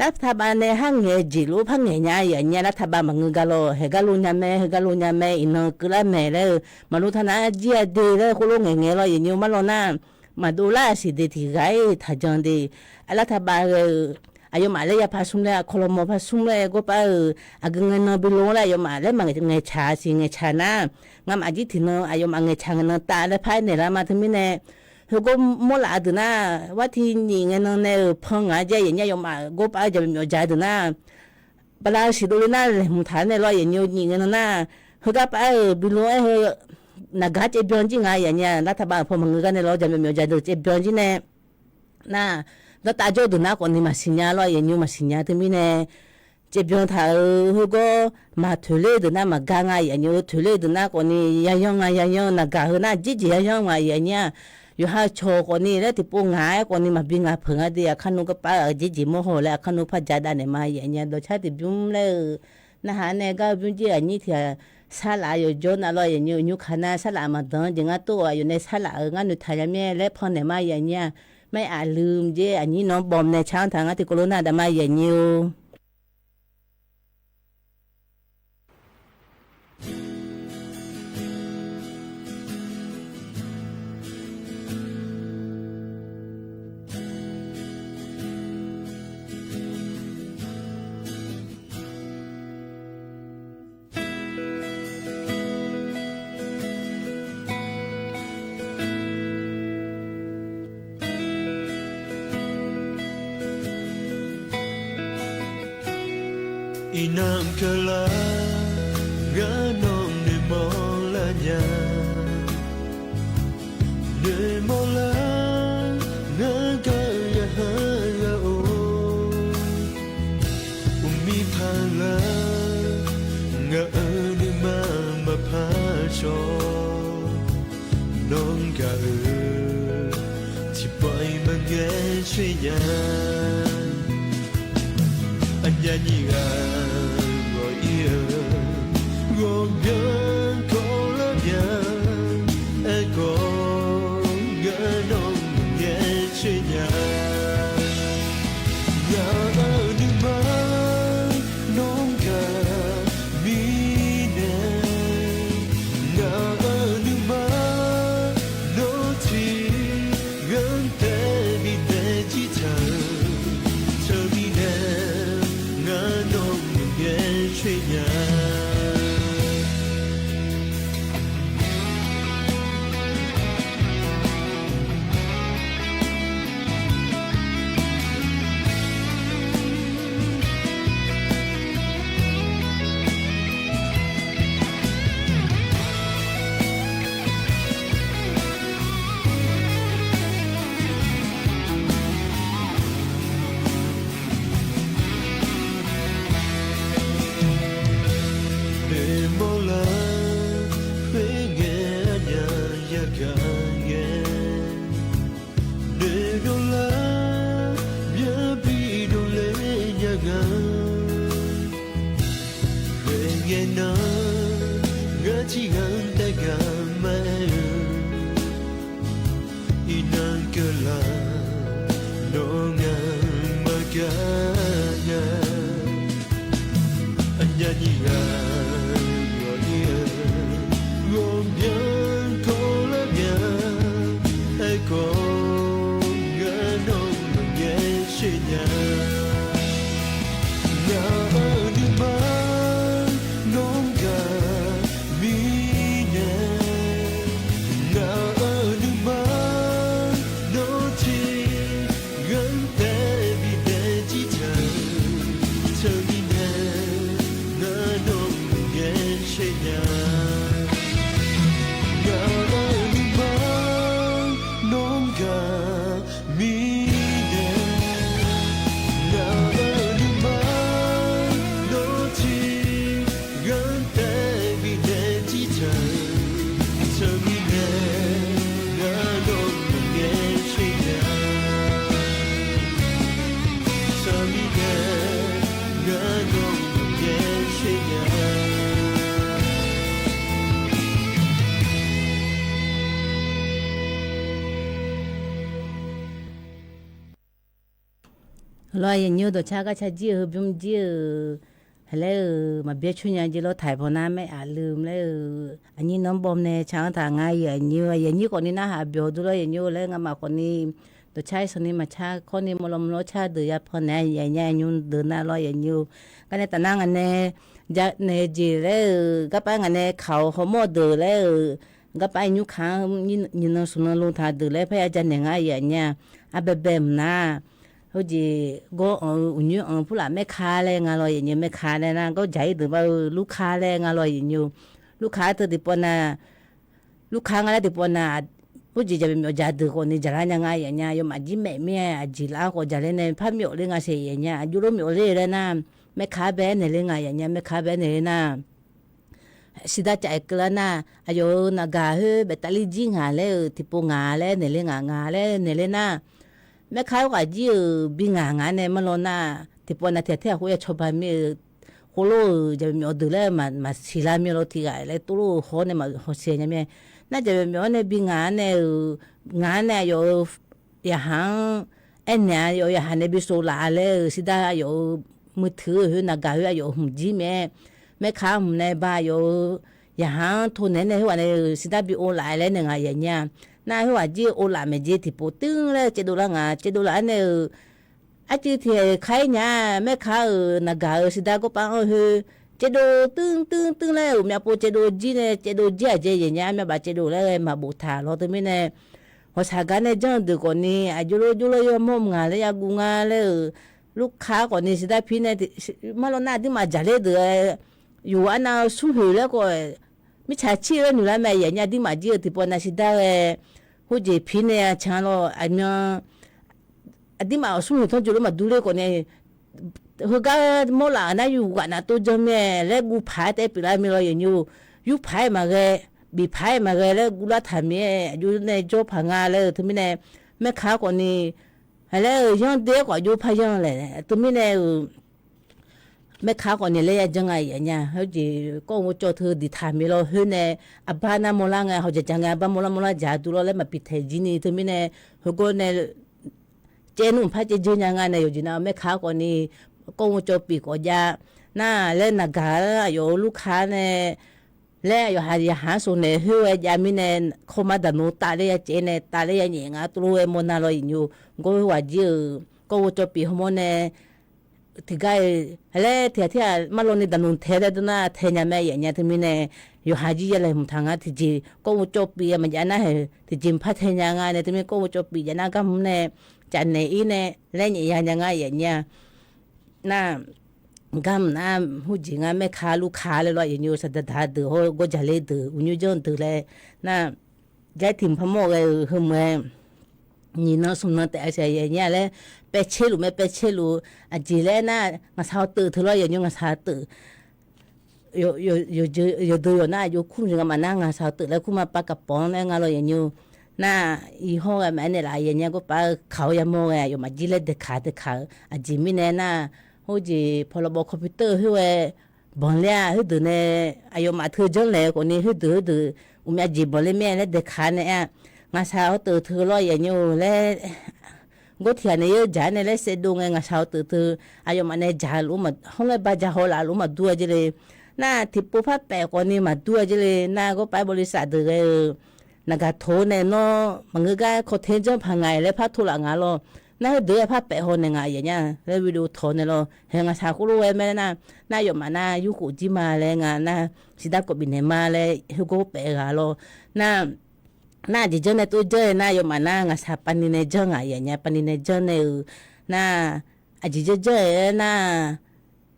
รัฐบาล nae har ngaeq-eu jeq lof par ngaeq nya, yaef nya รัฐบาล maqngeur gar lawr, haeq gar lo nya mae, heu gar lo nya mae, iqnan keuvlar maeq laer-eu maqlo taq nar jir-a de laer khoerlof ngaeq ngaeq lawr, yaef nya-or. Marlawr nar maqdov lar-a siq de, tiq ghaq-ir taqjan de. รัฐบาล ghae-eu aqyawfmaf laer ya par smr laer, aqkawq lawqmawq par smr laer, gawrpar-euq aqgeu ngae nan bi lo-anr laer aqyawfmaf laer maqngaeq tsaq siq, ngaeq tsaq nar, ngamaf jir tiqnan aqyawfmaf ngaeq tsaq ngaeq nan tav laer par aernaeq lar ma, teumirnae heugawr mawr laf-eu deuq nar, war tiq nyiq ngae nan nae-euq pan ngaq-a jae, yaef nya aqyawfmaf gawrpar-eu jaqmyawf myawfjaq-eu deuq nar, bala-eu siq dovle nar laeqhmq taq-anr nae lawr, yaef nya-or. Nyiq ngae nan nar, heugar par-euq bi lo-aer heu naqgar caevbyan jir nga, yaef nya รัฐบาล-euq paw maqngeur gar nae lawr, jaqmyawf myawfjaq deuq caevbyan jir nae nar, danrtav jawr deuq nar khawfni maqsiqnya lawr, yaef nya-or, maqsiqnya teumirnae caevbyan taq-euq heugawr maq toeqler deuq nar maqgar nga, yaef nya-or. Toeqler deuq nar khawfni yayanr nga, yayanr naqgaq heu nar jerjeq yayanr nga, yaef nya-a. Yawqha-eu cawq khawfni laer tiqpov ngaq-aer khawfni maqbi ngaq peuq nga de, aqkar nmr gawrpar-euq jeqjeq mawrhaw laer aqkar nmr par ja davnaeq ma, yaef nya dawqcar tiqbymr laer-eu narhaq-anr nae gar-eu bymr jir aqnyir tiq ghaq sarlaf-eu yawqjawr nav lawr, yaef nya-or. Nymr kaq nar sarlaf maqdanq-anr jeq ngar tov-awq, aqyawf nae sarlaf-euq ngar noeqtaq nya mir-aer laer pan naeq ma, yaef nya-a. Mar-aer aqlui mqjer aqnyir nawr bawm nae car-anr taq ngar tiqkawv lof nar daq ma, yaef nya-or. Iqnan keuvlar ngar nawq noeqmawr lar nya. Noeqmawr lar ngar gaq-eu yaqhar ghaq-or, uqmir paq lar ngaq-euq nuima maqpar cawq. Nawr gaq-eu tiqpawf-iq maqngae coer nya. Aqnyaf nyiq ghaq ghawq-ir-eu ghawqmyanr kawvlar nya. Aerkhawf ngar nawq maqngae coer nya. Ngaq-euq nuima nawr gaq mirnae, ngaq-euq nuima nawr tiq ghanr tae bifnaeq jir taq-eu, teumirnae ngar nawq maqngae coer nya. Noeqmawr lar khoerngae arnyaf yagaq ngae, noeqdov lar myavbi dovle nya nga. Khoerngae nan ngar tiq ghaq-anr taef gaq ma-aer-eu, iqnan keuvlar nawr ngaq maqgaq nya. Aqnyaf nyiq ghaq ghawq-ir-eu Ghawqmyanr tawvlar nya, aerkhawf, ngar nawq maqngaer shaer nya. Ngaq-euq nuima, nawr gaq mirnae, ngaq-euq nuima, nawr tiq ghanr taef bifnaeq jir taq-eu, teumirnae, ngar nawq maqngaer shaer nya. Ngaq-euq nuima, nawr gaq mirnae, ngaq-euq nuima, nawr tiq ghanr taef bifnaeq jir taq-eu, teumirnae, ngar nawq maqngaer shaer nya. Teumirnae, ngar nawq maqngaer shaer nya. Lawr, aqyuif aqnyir-eu dawqcar garca jir-eu heubymr jir-eu, laer-eu maqbyaer coer nya jir lawr, taiq paw nar maer aqlui laer-eu aqnyir nanrbawm nae car-anr taq nga. Aqyuif aqnyir, aqyuif aqnyir khawfni narhaq byawq dur lawr, aqyuif aqnyir laer ngamaf khawfni dawqcar-ir sanqni maqcar kawrni mawlaw mawlawr car deuq yapan naeq-a, aqyuif aqnyir aqnymr deuq nar lawr, aqyuif aqnyir-eu. Garnae tafnar ngaq nae ja naeq-eu jeq laer-eu garpav ngaq nae kaq-awr hawmawr deuq laer-eu garpav nymr kaq-anr nyiq nan smq nan lo taq deuq laer parya ja naeq nga, aqyuif aqnyir-a. Arbaebae mq nar, heujeq gawr anq-eu uqnyoer anq-eu purlaf maerka laer nga lawr, aqyuif aqnyir, maerka laer nar gawr jaq-ir deuq bar-eu lurka laer nga lawr, aqyuif aqnyir-eu. Lurka teu tiqpawf nar, lurka nga laer tiqpawf nar, heujeq jaqbyaeq myawf jaq deuq khawfni jaqlar nya nga, aqyuif aqnyir-a. Yawmaf jir maeq mir-aer aqjeq laf-anr khawf jaqler nae par myawf ler nga saeq, aqyuif aqnyir-a. Aqjox lof myawf ler laer nar, maerka bae-aer naeq ler nga, aqyuif aqnyir-a. Maerka bae-aer naeq ler nar, siqdar caf-aer keuvlar nar, aqyawf-euq naqgaq khoer baeqtavlir jir ngaq laer-euq tiqpov ngaq laer naeq ler ngaq, ngaq laer naeq ler nar, maerka khoerghaq jir-euq bi ngaq ngaq-anr nae marlawr nar, tiqpov nav tiq ghaq ter ghaq khof ya cawba mir-eu, khoerlof-euq jaqbyaeq myawf deuq laer maqsiq lar mir-a lawr, tiq ghaq laer tovlof-eu haw-awr nae maqhaw siq nya mir-a. Nar jaqbyaeq myawf-anr nae bi ngaq-anr nae-euq, ngaq-anr nae aqyawf-euq yaqhaq-anr aernaeq-a, aqyawf-euq yaqhaq nae bi sov laf-a laer-euq siqdar aqyawf-euq muiq teuq-eu khoer naqgaq khoer aqyawf-euq hmq jir mae-aer, maerka hmq nae ba aqyawf-euq yaqhaq-anr tov naeq-aer nae khoerghaq nae-euq siqdar bi ov laf-a laer naeq nga, aqyuif aqnyir-a. Nar khoerghaq jir-eu ov laf maeq jeq tiqpov teuv laer caevdov lar nga, caevdov laf-aer nae-euq arcuiv tiq ghaq-iq ka-ir nya-a, maerka-euq naqgaq-euq siqdar gawrpav-anr khoer caevdov teuv teuv teuv laer-euq myavpov caevdov jir nae caevdov jir-aq jeq aqyuif aqnyir-a, myavbaf caevdov laer ghae maqbof taq lawr, teumirnae ghawqshaq gar nae janr-eu deuq khawfni aqjox lof jox lof yamawr mq ngaq laer yaguv nga laer-euq, lurka khawfni siqdar pir nae, marlawr nar aqduimaf jaqler deuq-aer, yuf arnav-eu smrhoeq laer khawf, mirtsaq cir laer noeq lar mae, aqyuif aqnyir-a. Aqduimaf jir-eu tiqpov nav siqdar ghae, khoerjeq pir nae-a can lawr, aqmyan aqduimaf-awq smrhoeq tanrjoe lof maqdur ler khawfni, heugar mawrlaf-euq nar yuf ghaq nav tov janr mir-aer laer guv paq-aer taef-aer pyeuflar mir lawr, aqyuif aqnyir-a. Yur paq-aer maqghae, bif paq-aer maqghae laer guvlar taq mir-aer aqjox nae jawr paq nga laer-euq teumirnae, maerka khawfni, laer-euq yanr doe-aer khawf aqjox par yanr laeq teumirnae-euq, maerka khawfni laer ya janr nga, aqyuif aqnyir-a. Khoerjeq kawv-eu cawv teu diqtaq mir lawr, khoer nae arbar nar mawrlar ngae hawq jaq jaq ngae arbar mawrlar mawrlar jaq dur lawr laer maqbi taeq jir ni teumirnae, heugawr nae caev nmr par caev dzeur nya nga nae yawqjeq nav-eu maerka khawfni, kawv-eu cawv pif khawf jav nar laer naqgaq-a aqyawf-euq lurka nae laer aqyawf yaqhaq-anr sov naeq khoer-aer jav mirnae, kawrmar daqnoeq tavler ya caev nae tavler ya nyaef nga tov lof-aer mawrnar lawr, aqyuif aqnyir-a. Gawr khoerghaq jir-euq kawv-eu cawv pif hawmawr nae tiqgar-iq laer tiq ghaq tir-aq marlawni daqnoeq tae laer dawrnar tae nya mae, aqyuif aqnyir-a. Teumirnae yawqha jir ya laeq hmq taq nga, tiqjeq kawv-eu cawv pif-a maqjav nar-aer tiqjeq mqpar tae nya nga nae teumirnae kawv-eu cawv pif jav nar garhmq nae caf naeq-ir nae laer nyaef ya nya nga, aqyuif aqnyir-a. Nar garmq nar khoerjeq ngar maerka lurka laer lawr, aqyuif aqnyir-a. Saqdaq daq deuq hawr gawr jaqler deuq uqnyoer janr deuq laer nar, jaer tiq mqpar mawr ghae-eu heumq-aer nyiq nan smq nan taef-a siq, aqyuif aqnyir-a. Laer paev tser luf mae, paev tser luf aqjeq laer nar ngaqshaq-awr teuv teu lawr, aqyuif aqnyir-a. Ngaqshaq teuv yawqdeuq yawq nar aqjox kur maqjeq nga maf nar ngaqshaq-awr teuv laer kur ma pav kaqpawq-anr laer nga lawr, aqyuif aqnyir-a. Nar iqhawr ghae maqaer naeqlaf, aqyuif aqnyir-a. Gawrpav-eu kaq-awr yamawr ghae aqyawfmaf jir laer daeqkaq daeqkaq-eu aqjeq mirnae nar, khoerjeq pawqlawq bawq computer khoer ghae banqler-a, khoerdeuq nae aqyawfmaf teu janrlaeq-eu khawfni khoerdeuq khoerdeuq uqmyav jeq banqler mir-a laer daeqkaq nae aer-a. Ngaqshaq-awr teuv teu lawr, aqyuif aqnyir-a. Laer gawr tiq ghaq nae yawr dzaq-aer nae laer saevdov ngae ngaqshaq-awr teuv teu aqyawfmaf nae dzaq luf-eu hawr laer ba dzaq haw laf luf-eu maqdur-a jeq le. Nar tiqpov par paef khawfni maqdur-a jer le. Nar gawrpav-aer บริษัท deuq ghae-eu naqgaq tawq-awr nae nawr maqngeur gar คอนเทนต์ janr paq ngaq-iq laer par tov laf nga lawr. Nar heudeuq-aer par paef haw naeq ngaq yaf nya laer วิดีโอ tawq nae lawr. Hae ngaqshaq khoerlof-aer mae nar, nar aqyawfmaf nar yurkhof jir ma laer nga nar, siqdar kawv bifnaeq ma laer heugawr paef ghaq lawr. Nar nar aqjeq janr nae tov janr-aer nar aqyawfmaf nar ngaqshaq pavni nae janr ngaq yaf nya, pavni nae janr nae-euq nar, aqjeq janr janr-aer nar,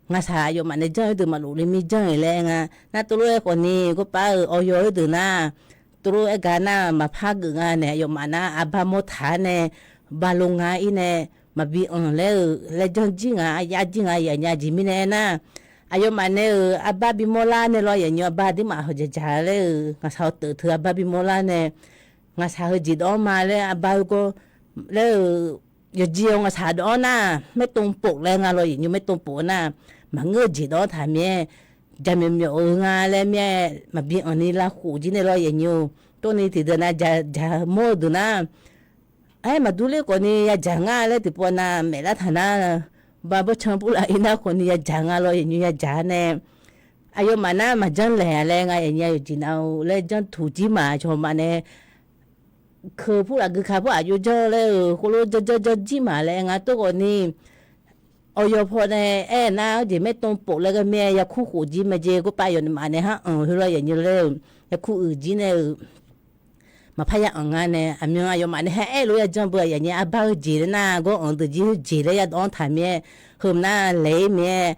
ngaqshaq aqyawfmaf nae janr-eu deuq maqlof le mir janr-euq laer nga. Nar tov lof-aer khawfni gawrpav-euq awqyaw-eu deuq nar, tov lof-aer gar nar maqpar geuf nga nae aqyawfmaf nar arbar mawr taq-ar nae, ba lo nga-ir nae, maqbi anq laer-euq laer janr jir nga, aryav jir nga yaf nya. Aqjeq mirnae aernar, aqyawfmaf nae-euq arbar bimawr lar nae lawr yaf nymr, arbar aqdirmaf hawq dzaqdzaq laer-euq ngaqshaq hawteuf teu arbar bimawr lar nae, ngaqshaq heujeq dawv-anr ma laer arbar heugawr laer-euq yawqjeq-awr ngaqshaq dawv-anr nar, แม่ตงปก laer nga lawr yaf nymr, แม่ตงปก nar, maqngeur-eu jeq dawv-anr taq mir-aer, jaqmyawf myawf-eu nga laer mir-aer maqbi anq ni lavkhof jir nae lawr yaf nymr-or. Tov ni tiqdeuq nav jaq jaq mawr-eu deuq nar, aer maqdur ler khawfni yadzaq nga laer tiqpov nav maef lar taq nar, ba bawrtsanr purlaf-ir nar khawfni yadzaq nga lawr yaf nymr yadzaq nae, aqyawfmaf nar maqjanr laeq-a laer nga yaf nymr, aqyawf jeq nav-eu laer janr tuq jir ma. Aqcawq maf nae keuq purlaf gui ka pur aqjox janr laer-euq khoerlof janr janr janr jir ma laer nga. Tov khawfni awqyaw paw nae aer nar, jeq แม่ตงปก laer gar mir-aer yakur khof jir mae jeq. Gawrpav aqyawfmaf nae har anq heu lawr yaf nymr laer-euq yakur uiq jir nae-euq maqpar ya anq nga nae, aqmyan aqyawfmaf nae har aer lof-aer ya janr beu yaf nya, arbar heujeq laer nar gawr anq deuq jir heujeq laer yadawv-anr taq mir-aer, heu nar laeq-ir mir-aer,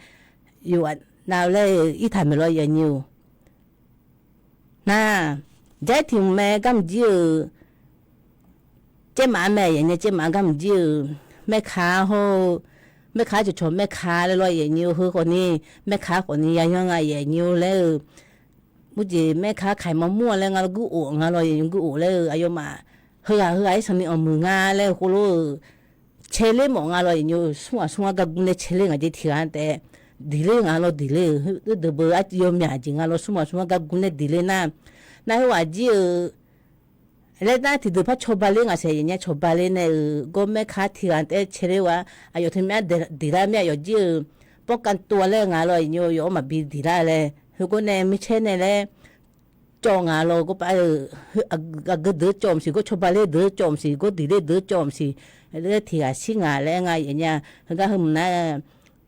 yawqha nav laer-euq ir taq maeq lawr yaf nymr-or. Nar, jaer tiq hmq mae garmq jir-euq, caermaf-ar mae yaf nya, caermaf-ar garmq jir-euq, แม่ค้า hawr-eu, แม่ค้า cawqcawq แม่ค้า laer lawr yaf nymr-or. Heu khawfni แม่ค้า khawfni yayanr nga yaf nymr-or laer-euq, murjeq แม่ค้า kaq-iq mawrmur-a laer nga lawr, guir of nga lawr yaf nymr, guir of laer-euq aqyawfmaf heughaq heughaq-ir sanqni anqmuiq nga laer-euq khoerlof-euq cae ler mawf nga lawr yaf nymr, smr ghaq smr-anr gar gur nae cae ler ngaq jeq tiq ghaq taef, diq ler ngaq lawr diq ler-euq, heudeuq beu arciv yawmyaq jeq nga lawr, smr ghaq smr-anr gar gur nae diq ler nar, nar heughaq jir-euq laer nar tiqdeuq par cawba ler ngaq saeq yaf nya, cawba ler nae-euq gawr แม่ค้า tiq ghaq taef cae ler-a, aqyawf teu myav diq lar mir-a, aqyawf jir-euq ป้องกันตัว laer nga lawr yaf nymr, yawf-anr maqbi diq lar laer, heugawr nae mircaer nae laer cawv nga lawr, gawrpav-euq aqgeu deuq-anr cawv maqsiq, gawr cawba ler deuq-anr cawv maqsiq, gawr diq ler deuq-anr cawv maqsiq, laer tiq ghaq shir ngaq laer nga yaf nya. Heugar heu mq nar,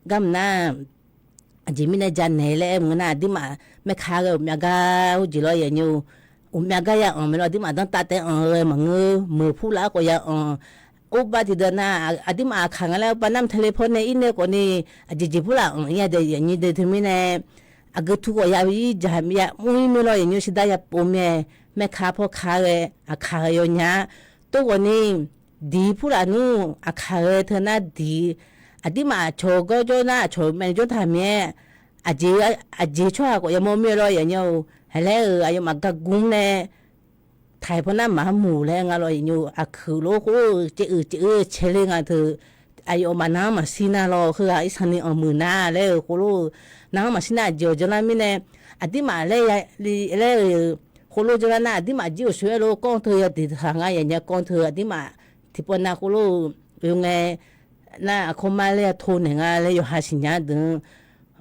gar mq nar, aqjeq mirnae janaeq laer aer mq-eu nar, aqdirmaf แม่ค้า ghae uqmyav gar heujeq lawr yaf nymr-or, uqmyav gar ya anq mae lawr, aqdirmaf danrtav taef anq-eu ghae maqngeur, meuq purlaf-ar khawf ya anq. Urbav tiqdeuq nar, aqdirmaf aqkaq nga laer urbav nar mq tele paw nae ir nae khawfni, aqjeq jeq purlaf anq-ir-a de yaf nymr de teumirnae, aqgeu tu khawf ya ir jaq ya mr-ir mae lawr yaf nymr, shidar ya pov mae, แม่ค้า paw ka ghae aqkaq ghae yawnya-ar, tov khawfni diq purlaf nmr aqkaq ghae teu nar diq, aqdirmaf aqcawq gawr jawr nar aqcawq myav jawr taq mir-aer, aqjeq, aqjeq tsawrhaq khawf yamawr mir-a lawr yaf nymr-or, haq laer-euq aqyawfmaf gar gur nae taq-iq paw nar maqmuiq laer nga lawr yaf nymr-or, aqkuiq lof khoer caev uiq caev uiq cae ler nga teu, aqyawfmaf nar-anr maqshir nar lawr, heughaq-ir sanqni anqmuiq nar laer-euq khoerlof, nar-anr maqshir nar aqjeq awq janr lar mirnae, aqdirmaf laer ya, laer-euq khoerlof janr lar nar, aqdirmaf jir-euq soq-aer lof kawv teu ya diq taq nga yaf nya, kawv teu aqdirmaf tiqpov nav khoerlof-eu oe ngae, nar aqkawr mar laer ya to naeq nga laer yawqha siqnya deuq-anr,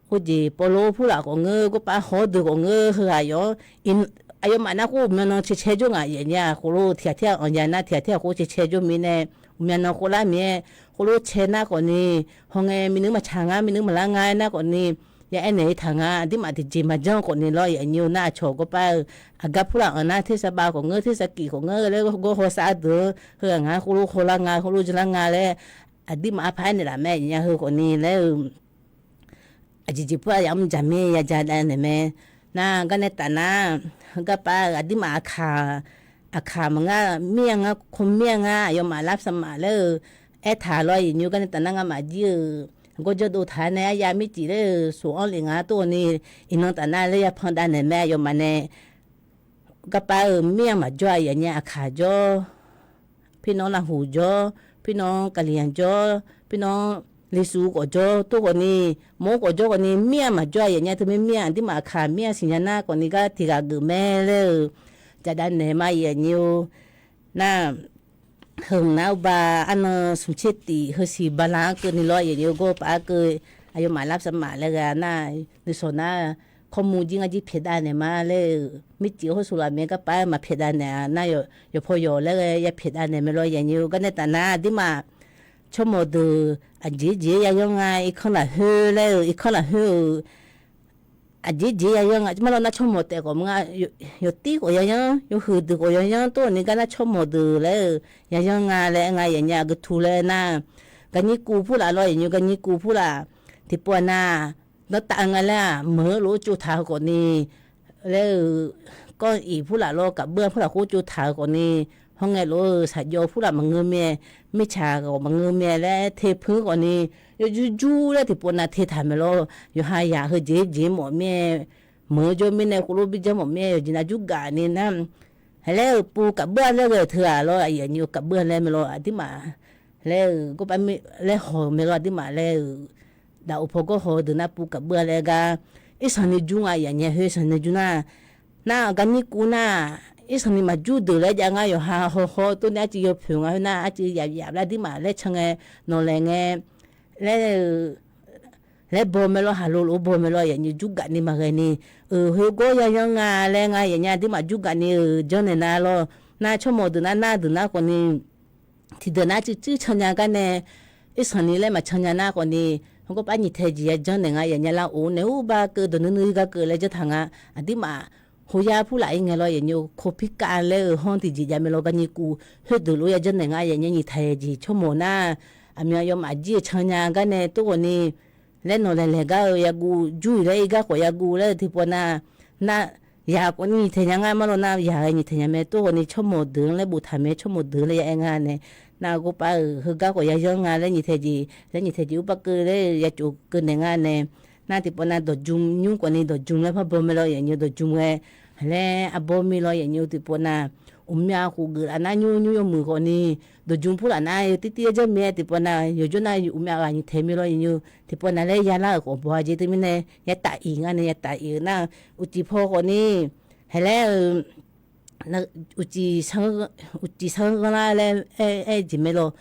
khoerjeq pawlo purlaf khawf ngeur, gawrpav hawr deuq khawf ngeur, heughaq yawf-anr, aqyawfmaf nar khoer uqmyan nan cae cae jawr ngaq yaf nya, khoerlof tiq ghaq tir-aq anq ya nar tiq ghaq tir-aq khoer cae cae jawr mirnae, uqmyan nan khoer lar mir-aer, khoerlof cae nar khawfni, hawngae minui maqtsaq nga, minui maqlar nga-aer nar khawfni, ya aernaeq-ir taq nga, aqdirmaf tiqjeq maqjanr khawfni lawr yaf nymr-or, nar aqcawq gawrpav-eu aqgar purlaf anq nar tersar bav khawf ngeur, tersar kif khawf ngeur laer gawr hawsav deuq-anr, heughaq ngaq khoerlof hawlar nga, khoerlof janr lar nga laer, aqdirmaf arpaq aernaeq laf mae nya heu khawfni laer-eu aqjeq jeq pur-aq yamr jaq mir ya ja dav naeq mae. Nar garnae taf nar, garpav-eu aqdirmaf aqkaq, aqkaq maqngar mir-a ngar, kawr mir-a ngar, aqyawfmaf lavsavmaf laer-eu aertaq lawr yaf nymr-or, garnae taf nar ngamaf jir-euq gawrjawr dov taq-aer nae aryav mircif laer-euq soq-anr lef nga tov-awq ni, iqnan taf nar laer ya pan dav naeq mae aqyawfmaf nae. Garpav-euq mir-a maqjawr-a yaf nya, aqkaq jawr, pirnan lavhuq jawr, pirnan kaqliq-anr jawr, pirnan lisu khawf jawr tov khawfni, mawr khawf jawr khawfni mir-a maqjawr-a yaf nya, teumirnae mir-a aqdirmaf aqkaq mir-a siqnya nar khawfni gar tiq ghaq geuf mae laer-euq jaqdav naeq ma yaf nymr-or. Nar, heu nar uba arnan smq tser tif heusiq bala-anr keuvni lawr yaf nymr-or, gawrpav-ar keuv aqyawfmaf lavsavmaf laer ghae nar, nuisawq nar kawrmuv jir ngar jir pyaeqdav naeq ma laer-eu, mircif hawr saqlaq mae garpav-aer maqpyaeqdav naeq-a nar, yawqpaw yawq laer ghae ya pyaeqdav naeq mae lawr. Aqyuif gar nae taf nar aqdirmaf tsawrmawq deuq aqjeq jeq-aer yayanr nga, irkanr lafkhoer laer-eu, irkanr lafkhoer-euq aqjeq jeq yayanr nga. Marlawr nar tsawrmawq taef khawf mr nga, yawtir khawf yayanr, yawhuiq deuq khawf yayanr, tov-awq ni gar nar tsawrmawq deuq laer-eu yayanr nga laer aer nga. Aqyuif aqnyir aqgeu tu laer nar, garnyir kuv purlaf lawr, aqyuif aqnyir garnyir kuv purlaf. Tiqpov-aq nar, dawrtav nga laer-aq, meuq-eu lof-aer tsovtaq-eu khawf ni laer-eu, kawr-iq purlaf lawr, kaqbeur purlaf khoer tsovtaq-eu khawf ni, hawr ngae lof-eu shaqjawv purlaf maqngeur mae, mirtsaq khawf maqngeur mae laer te pui khawf ni, yawjur jur laer tiqpov nav te taq mae lawr. Yawqha yaq heu jeq jeq mawf mir-aer, meuq-eu jawr mirnae khoerlof bi janr mawf mir-aer, yawqjeq nav jur gaf ni nar, haq laer-euq puv kaqbeur-a laer ghae-eu teu-aq lawr, aqyuif aqnyir-eu kaqbeur-a laer mae lawr, aqdirmaf laer-euq gawrpav laer haw-eu mae lawr, aqdirmaf laer-euq daqoq paw gawr haw-eu deuq nar puv kaqbeur-a laer gar, irsanq ni jur nga, aqyuif aqnyir khoer sanq ni jur nar, nar garnyir kuv nar, irsanq ni maqjur deuq laer jav ngar, yawqha hawhaw-eu tov ni arcuiv yawpoeq nga khoer nar, arcuiv yaf yaf laer aqdirmaf laer can ngae, nawqlaeq ngae, laer-eu laer baw mae lawr, haqlo lof-aer baw mae lawr, aqyuif aqnyir jur gaf ni maqghae ni, euq khoergawr yayanr nga laer nga, aqyuif aqnyir aqdirmaf jur gaf ni-euq janrnaeq nar lawr. Nar tsawrmawq deuq nar, nar deuq nar khawf ni, tiqdeuq nar cuiv cuiv can nya gar nae, irsanq ni laer maqcan nya nar khawf ni, hawr gawrpav nyiq tae jeq ya janrnaeq nga, aqyuif aqnyir lar of naeq ur ba keuv dawq nuinui gar keuv laer janr taq nga. Aqdirmaf hoyar purlaf-ir ngae lawr, aqyuif aqnyir kawpirkav laer-eu hawr tiqjeq jav mae lawr, garnyir kuv khoerdeuq lof-aer ya janrnaeq nga, aqyuif aqnyir nyiq tae jeq tsawrmawq nar, aqmyan yawmaf jir-eu can nya gar nae tov khawf ni, laer nawqlaeq laeq gar-eu yaguv jur-iq laer ir gar khawf yaguv laer-eu tiqpov nav, nar yaq khawf ni nyiq tae nya ngar, marlawr nar yaq ghae nyiq tae nya mae tov khawf ni, tsawrmawq deuq-anr laer boftaq mae, tsawrmawq deuq laer ya aer nga nae, nar gawrpav-euq heugar khawf yayanr nga laer nyiq tae jeq laer nyiq tae jeq ur ba keuv laer ya cof keuv naeq nga nae, nar tiqpov nav dawqjm nymr khawf ni dawqjm laer par baw mae lawr, aqyuif aqnyir dawqjm ghae, haq laer arbaw mir lawr, aqyuif aqnyir tiqpov nav, uqmya khof geuf laf nar nymr nymr yawmuiq khawf ni, dawqjm purlaf nar yawtir tir ya janr mae tiqpov nav, yawqjawr nar uqmya ghaq nyiq tae mir lawr, aqyuif aqnyir tiqpov nav laer yalar-euq khawf baw-a jeq teumirnae, ya taf-iq nga nae ya taf-iq-euq nar, uqcif paw khawf ni, haq laer-eu uqcif sar-anr ghanrlar laer aer-eu jeq mae lawr.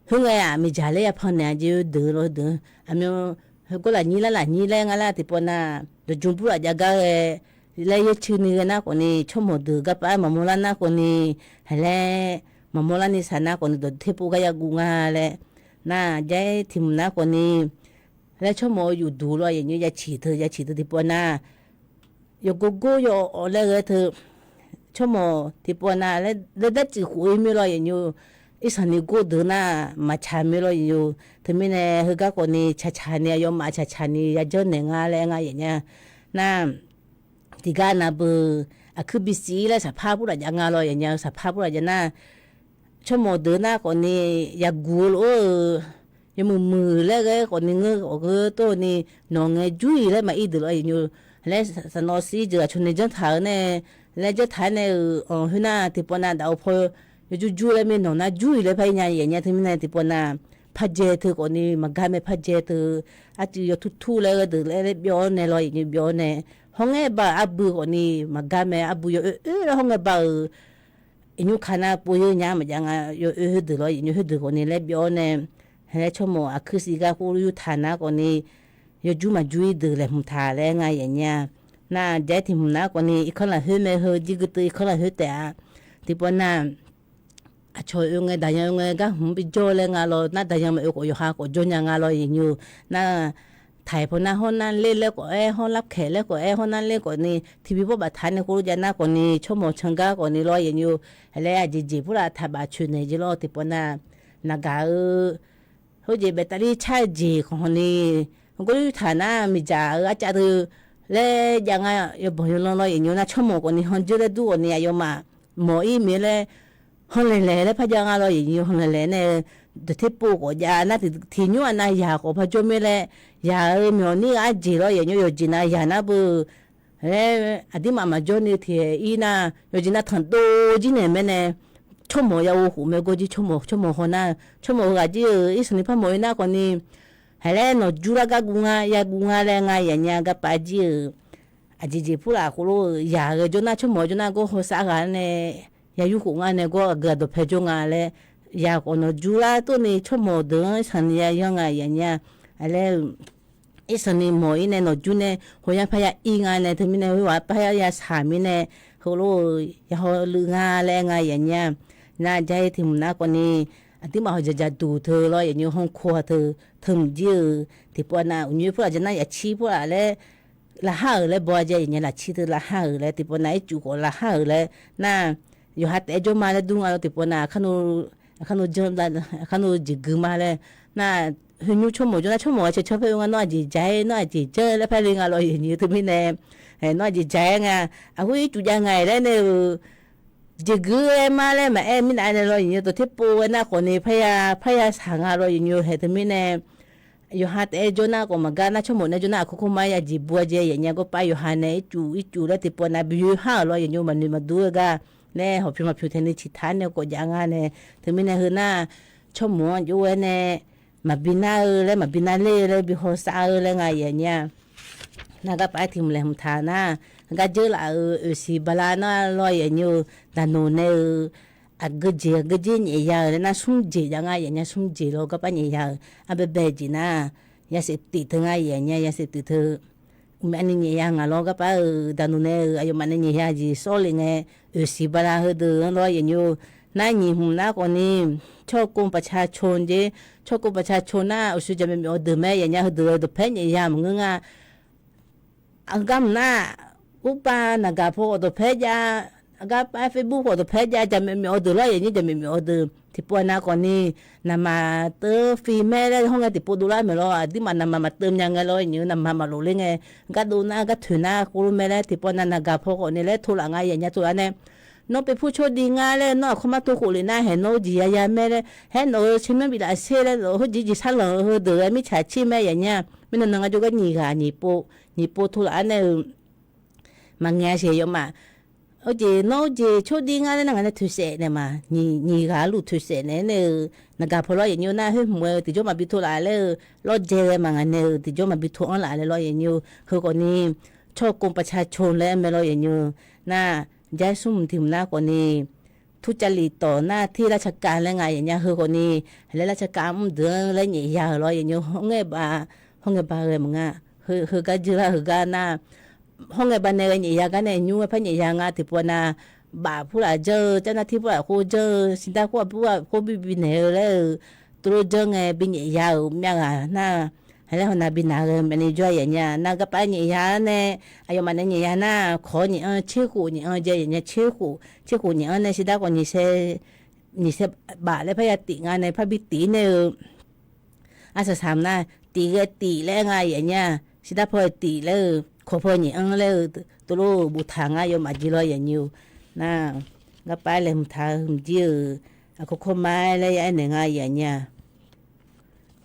Khoerngae-aq miqdzaq laer ya pan naeq-a jeq-eu deuq lawr deuq, aqmyan heugawr lafnyir lar lafnyir laer nga lar tiqpov nav, dawqjm purlaf jav gar ghae laer yaercuini ghae nar khawf ni, tsawrmawq deuq garpav-aer maqmawr lar nar khawf ni, haq laer maqmawr larni saq nar khawf ni, dawq terpov gar yaguv nga laer, nar jaer tiq hmq nar khawf ni, laer tsawrmawq-eu yufduq lawr, aqyuif aqnyir ya ciq teu ya ciq teu tiqpov nav, yawgor gor yaw-awq laer ghae teu, tsawrmawq tiqpov nav laer dartsuif khof-ir mir lawr, aqyuif aqnyir irsanq ni gor deuq nar maqtsaq mir lawr, aqyuif aqnyir teumirnae heugar khawf ni tsaqtsaq ni aqyawfmaf tsaqtsaq ni ya janrnaeq nga laer nga, aqyuif aqnyir nar, tiqgar nav beu, aqkuir bisiq-ir laer saqpar purlaf jav nga lawr, aqyuif aqnyir saqpar purlaf jav nar, tsawrmawq deuq nar khawf ni, yaguq-eu lof-aer-euq, yawmuiq muiq laer ghae khawf ni ngeur khawf geur tov ni, nawq ngae jur-iq laer maqir deuq lawr, aqyuif aqnyir laer saqnawv sir jeuq aqcawq nae janr taq-eu nae, laer janr taq-aer nae-euq anq khoernar tiqpov nav daqoq paw yawjur jur laer mir nawq nar jur-iq laer par-ir nya, aqyuif aqnyir teumirnae tiqpov nav, parjae teu khawf ni maqgar mae, parjae teu arcuiv yawtur tur laer ghae deuq laer laer byov-awr nae lawr, aqyuif aqnyir byov-awr nae, hawr ngae ba-euq arbui khawf ni maqgar mae, arbui yawoer oer laer hawr ngae ba-euq, aqnymr ka nar pov-ir nya maqjav nga, yawoer khoerdeuq lawr, aqyuif aqnyir khoerdeuq khawf ni laer byov-awr nae, haq laer tsawrmawq aqkuir siq gar khoer yurtaq nar khawf ni, yawjur maqjur-ir deuq laeqhmq taq laer nga, aqyuif aqnyir nar jaer tiq hmq nar khawf ni irkanr lafkhoer mae, heu jir gui teu irkanr lafkhoer taef-a. Tiqpov nav, aqcawq oe ngae daqyan oe ngae gar hmq bijawr laer nga lawr, nar daqyan maqoe khawf yawqha khawf jawr nya nga lawr, aqyuif aqnyir nar, taiq paw nar hawr nar ler laer khawf aer, hawr larkaeq laer khawf aer, hawr nar ler khawf ni tiqbi bawr baftaq nae khoerlof jav nar khawf ni tsawrmawq can gar khawf ni lawr, aqyuif aqnyir laer aqjeq jeq purlaf taqbaf coeqnaeq jeq lawr, tiqpov nav, naqgaq-eu khoerjeq baeqtavlir car-eu jeq khawf ni, heugar yurtaq nar miqdzaq-eu arcav deuq laer jav nga, yawbanq yawlanr lawr, aqyuif aqnyir nar tsawrmawq khawf ni hanjeur laer dur khawf ni aqyawfmaf mawq-ir mir laer, hanlaeq laeq laer par jav nga lawr, aqyuif aqnyir hanlaeq laeq nae, dawq terpov khawf jav nar tiq nymr aqnav yaq khawf par jawr mir laer, yaq-euq myawq nir-eu arjeq lawr, aqyuif aqnyir yawqjeq nav yaq nar beu laer, aqdirmaf maqjawr ni tiq-aer ir nar, yawqjeq nav tanqdov jir naeq mae nae, tsawrmawq ya ghovkhof mae gawr jir, tsawrmawq, tsawrmawq haw nar, tsawrmawq heughaq jir-euq irsanq ni par mawq-ir nar khawf ni, haq laer nawq jur lar gar guv nga, ya guv nga laer nga, aqyuif aqnyir garpav jir-euq aqjeq jeq purlaf khoerlof-eu yaq ghae jawr nar, tsawrmawq jawr nar gawr hawsav ghaq nae, ya yurkhof ngar nae gawr aqgeu aqdawq pae jawr nga laer, yaq khawf nawq jur lar tov ni tsawrmawq deuq-anr sanq ni ya yanr nga, aqyuif aqnyir laer-eu Irsanq ni mawq-ir nae nawqjur nae hawq-ya parya ir nga nae, teumirnae khoerghaq parya shaq mirnae, heulof-eu yahaw luiv nga laer nga yaf nya. Nar jair tiq hmq nar khawfni, aqduimaf hawq dzaqdzaq duq teu lawr yaf nymr, hanrkov-a teu, teu mqjir-eu tiqpov nav uqnyoer purlaf ja nar yaf cir purlaf laer, laqhar-euq laer baw-a jae yaf nya, lafcir teu laqhar-euq laer tiqpov nav ircuf khawf laqhar-euq laer nar, yawqha taef-aer jawr ma laer dur nga lawr tiqpov nav, aqkar nu jeq gui ma laer nar, heu nymr tsawrmawq jawr nar tsawrmawq-a cae caw paer-eu nga, nawr aqjeq ja-aer, nawr aqjeq janr laer paer le nga lawr yaf nymr, teumirnae nawr aqjeq ja-aer nga, aqhur ircuf jav nga-iq laer nae-euq jeq gui-aer ma laer maqaer mirnav nae lawr yaf nymr, dawq ter pov-aer nar khawfni parya parya shaq nga lawr yaf nymr, haeq teumirnae yawqha taef-aer jawr nar khawf maqgar nar, tsawrmawq nae jawr nar aqkar kar ma-aer ya jeq bu-a jae yaf nya, gawrpar yawqha nae ircuf ircuf laer tiqpov nav bi yoer har-euq lawr yaf nymr, maqnoeq maqdur-eu gar nae hawqpyawq maqpyawq taef ni ciqtaq nae kawf jav nga nae, teumirnae heu nar tsawrmawq-anr jov-aer nae maqbi nar-eu laer, maqbi nar ler-eu laer, bi hawsav-eu laer nga yaf nya. Nar garpar-aer tiq hmq laeqhmq taq nar, gar dzeur laf-euq oeqsiq bala nar lawr yaf nymr-eu, daqnoq nae-eu aqgeujeq aqgeujer nyaef ya-euq laer nar, smr jeq jav nga yaf nya, smr jeq lawr garpar nyaef ya-euq arbaebae jeq nar, yasaef tif teu nga yaf nya, yasaef tif teu uqmyav ni nyaef ya ngaq lawr garpar-euq daqnoq nae-euq aqyawfmaf nae nyaef ya jeq sawr le ngae, oeqsiq bala heudeuq-anr lawr yaf nymr-eu, nar nyiq hmq nar khawfni, tsawrkov paqca co jer, tsawrkov paqca co nar uqshoe jaqmyawf myawf-eu deuq mae yaf nya, heudeuq-eu dawqpaer nyaef ya maqngeur nga. Aqgar mq nar, urpav naqgaq paw khawf dawqpaer jav, aqgar pav Facebook khawf dawqpaer jav, jaqmyawf myawf-eu deuq lawr yaf nymr, jaqmyawf myawf-eu deuq tiqpov nav khawfni, naqmaq teu fi mae laer hawr ngae tiqpov dovlar maeq lawr, aqduimaf naqmaq maqteuv nya ngae lawr yaf nymr, naqmaq maqlof ler ngae, gar dov nar gar toeq nar khoerlof mae laer tiqpov nav naqgaq paw khawf nae laer tov laf nga yaf nya, tov laf nae, nawr pevpur tsawrdi ngar laer, nawr aqkawr mar tov khof lef nar haeq nawr-eu jeq yaya mae laer, haer nawq-euq tsermyanr biflaf ser laer, nawq-euq khoerjeq jeq sarlanq-eu heudeuq-aer mirtsaq tser mae yaf nya. Mirnan nan ngar jawrgar nyiq ghaq nyiq pov, nyiq pov tov laf-aer nae-eu maqngaeq-a siq yawfmaf. Khoerjeq nawr khoerjeq tsawrdi ngar laer nar ngaq nae toeqsaef naeq ma, nyiq ghaq luf toeqsaef naeq-aer nae-eu, naqgaq paw lawr yaf nymr-eu nar, khoer hmq-eu tiqjawr maqbi tov laf laer-eu, lawr dzae ghae maqngaeq nae-eu tiqjawr maqbi tov-anr laf laer lawr yaf nymr-eu, heu khawfni, tsawrkov paqca co laer mae lawr yaf nymr-eu, nar, jaer smr hmq tiq hmq nar khawfni, turcavlif tawq nar tir lar tsaka laer nga yaf nya, heu khawfni, laer lar tsaka mr deuq-anr laer nyaef ya-euq lawr yaf nymr-eu, hawr ngae ba, hawr ngae ba ghae maqnga, heugar jir lar heugar nar, hawr ngae ba nae ghae nyaef ya gar nae nymr-aer par nyaef ya nga tiqpov nav, baf purlaf janr-eu, carnar tir purlaf khoer janr-eu, siqdar khoer purlaf khoer bi bi naeq-eu laer-eu, tov lor janr ngae bi nyaef ya-euq myav ghaq nar, laer hawnav bi nav ghae myav ni jawr yaf nya. Nar garpar nyaef ya-ar nae, aqyawfmaf nae nyaef ya nar, kawq-awr nyaef anr, tser khof nyaef anr jae yaf nya, tser khof, tser khof nyaef anr nae siqdar khawf nyiq sae, nyiq sae baf laer parya tif nga nae parbi tif nae-eu, arsaq saq nar, tif ghae tif laer nga yaf nya, siqdar paw tif laer-eu, kawq paw nyaef anr laer-eu, tov lor boftaq ngar yawfmaf jeq lawr yaf nymr-eu, nar, garpar laeqhmq taq-eu hmq jir-euq, aqkawr kawr ma-aer laer ya aernaeq nga yaf nya.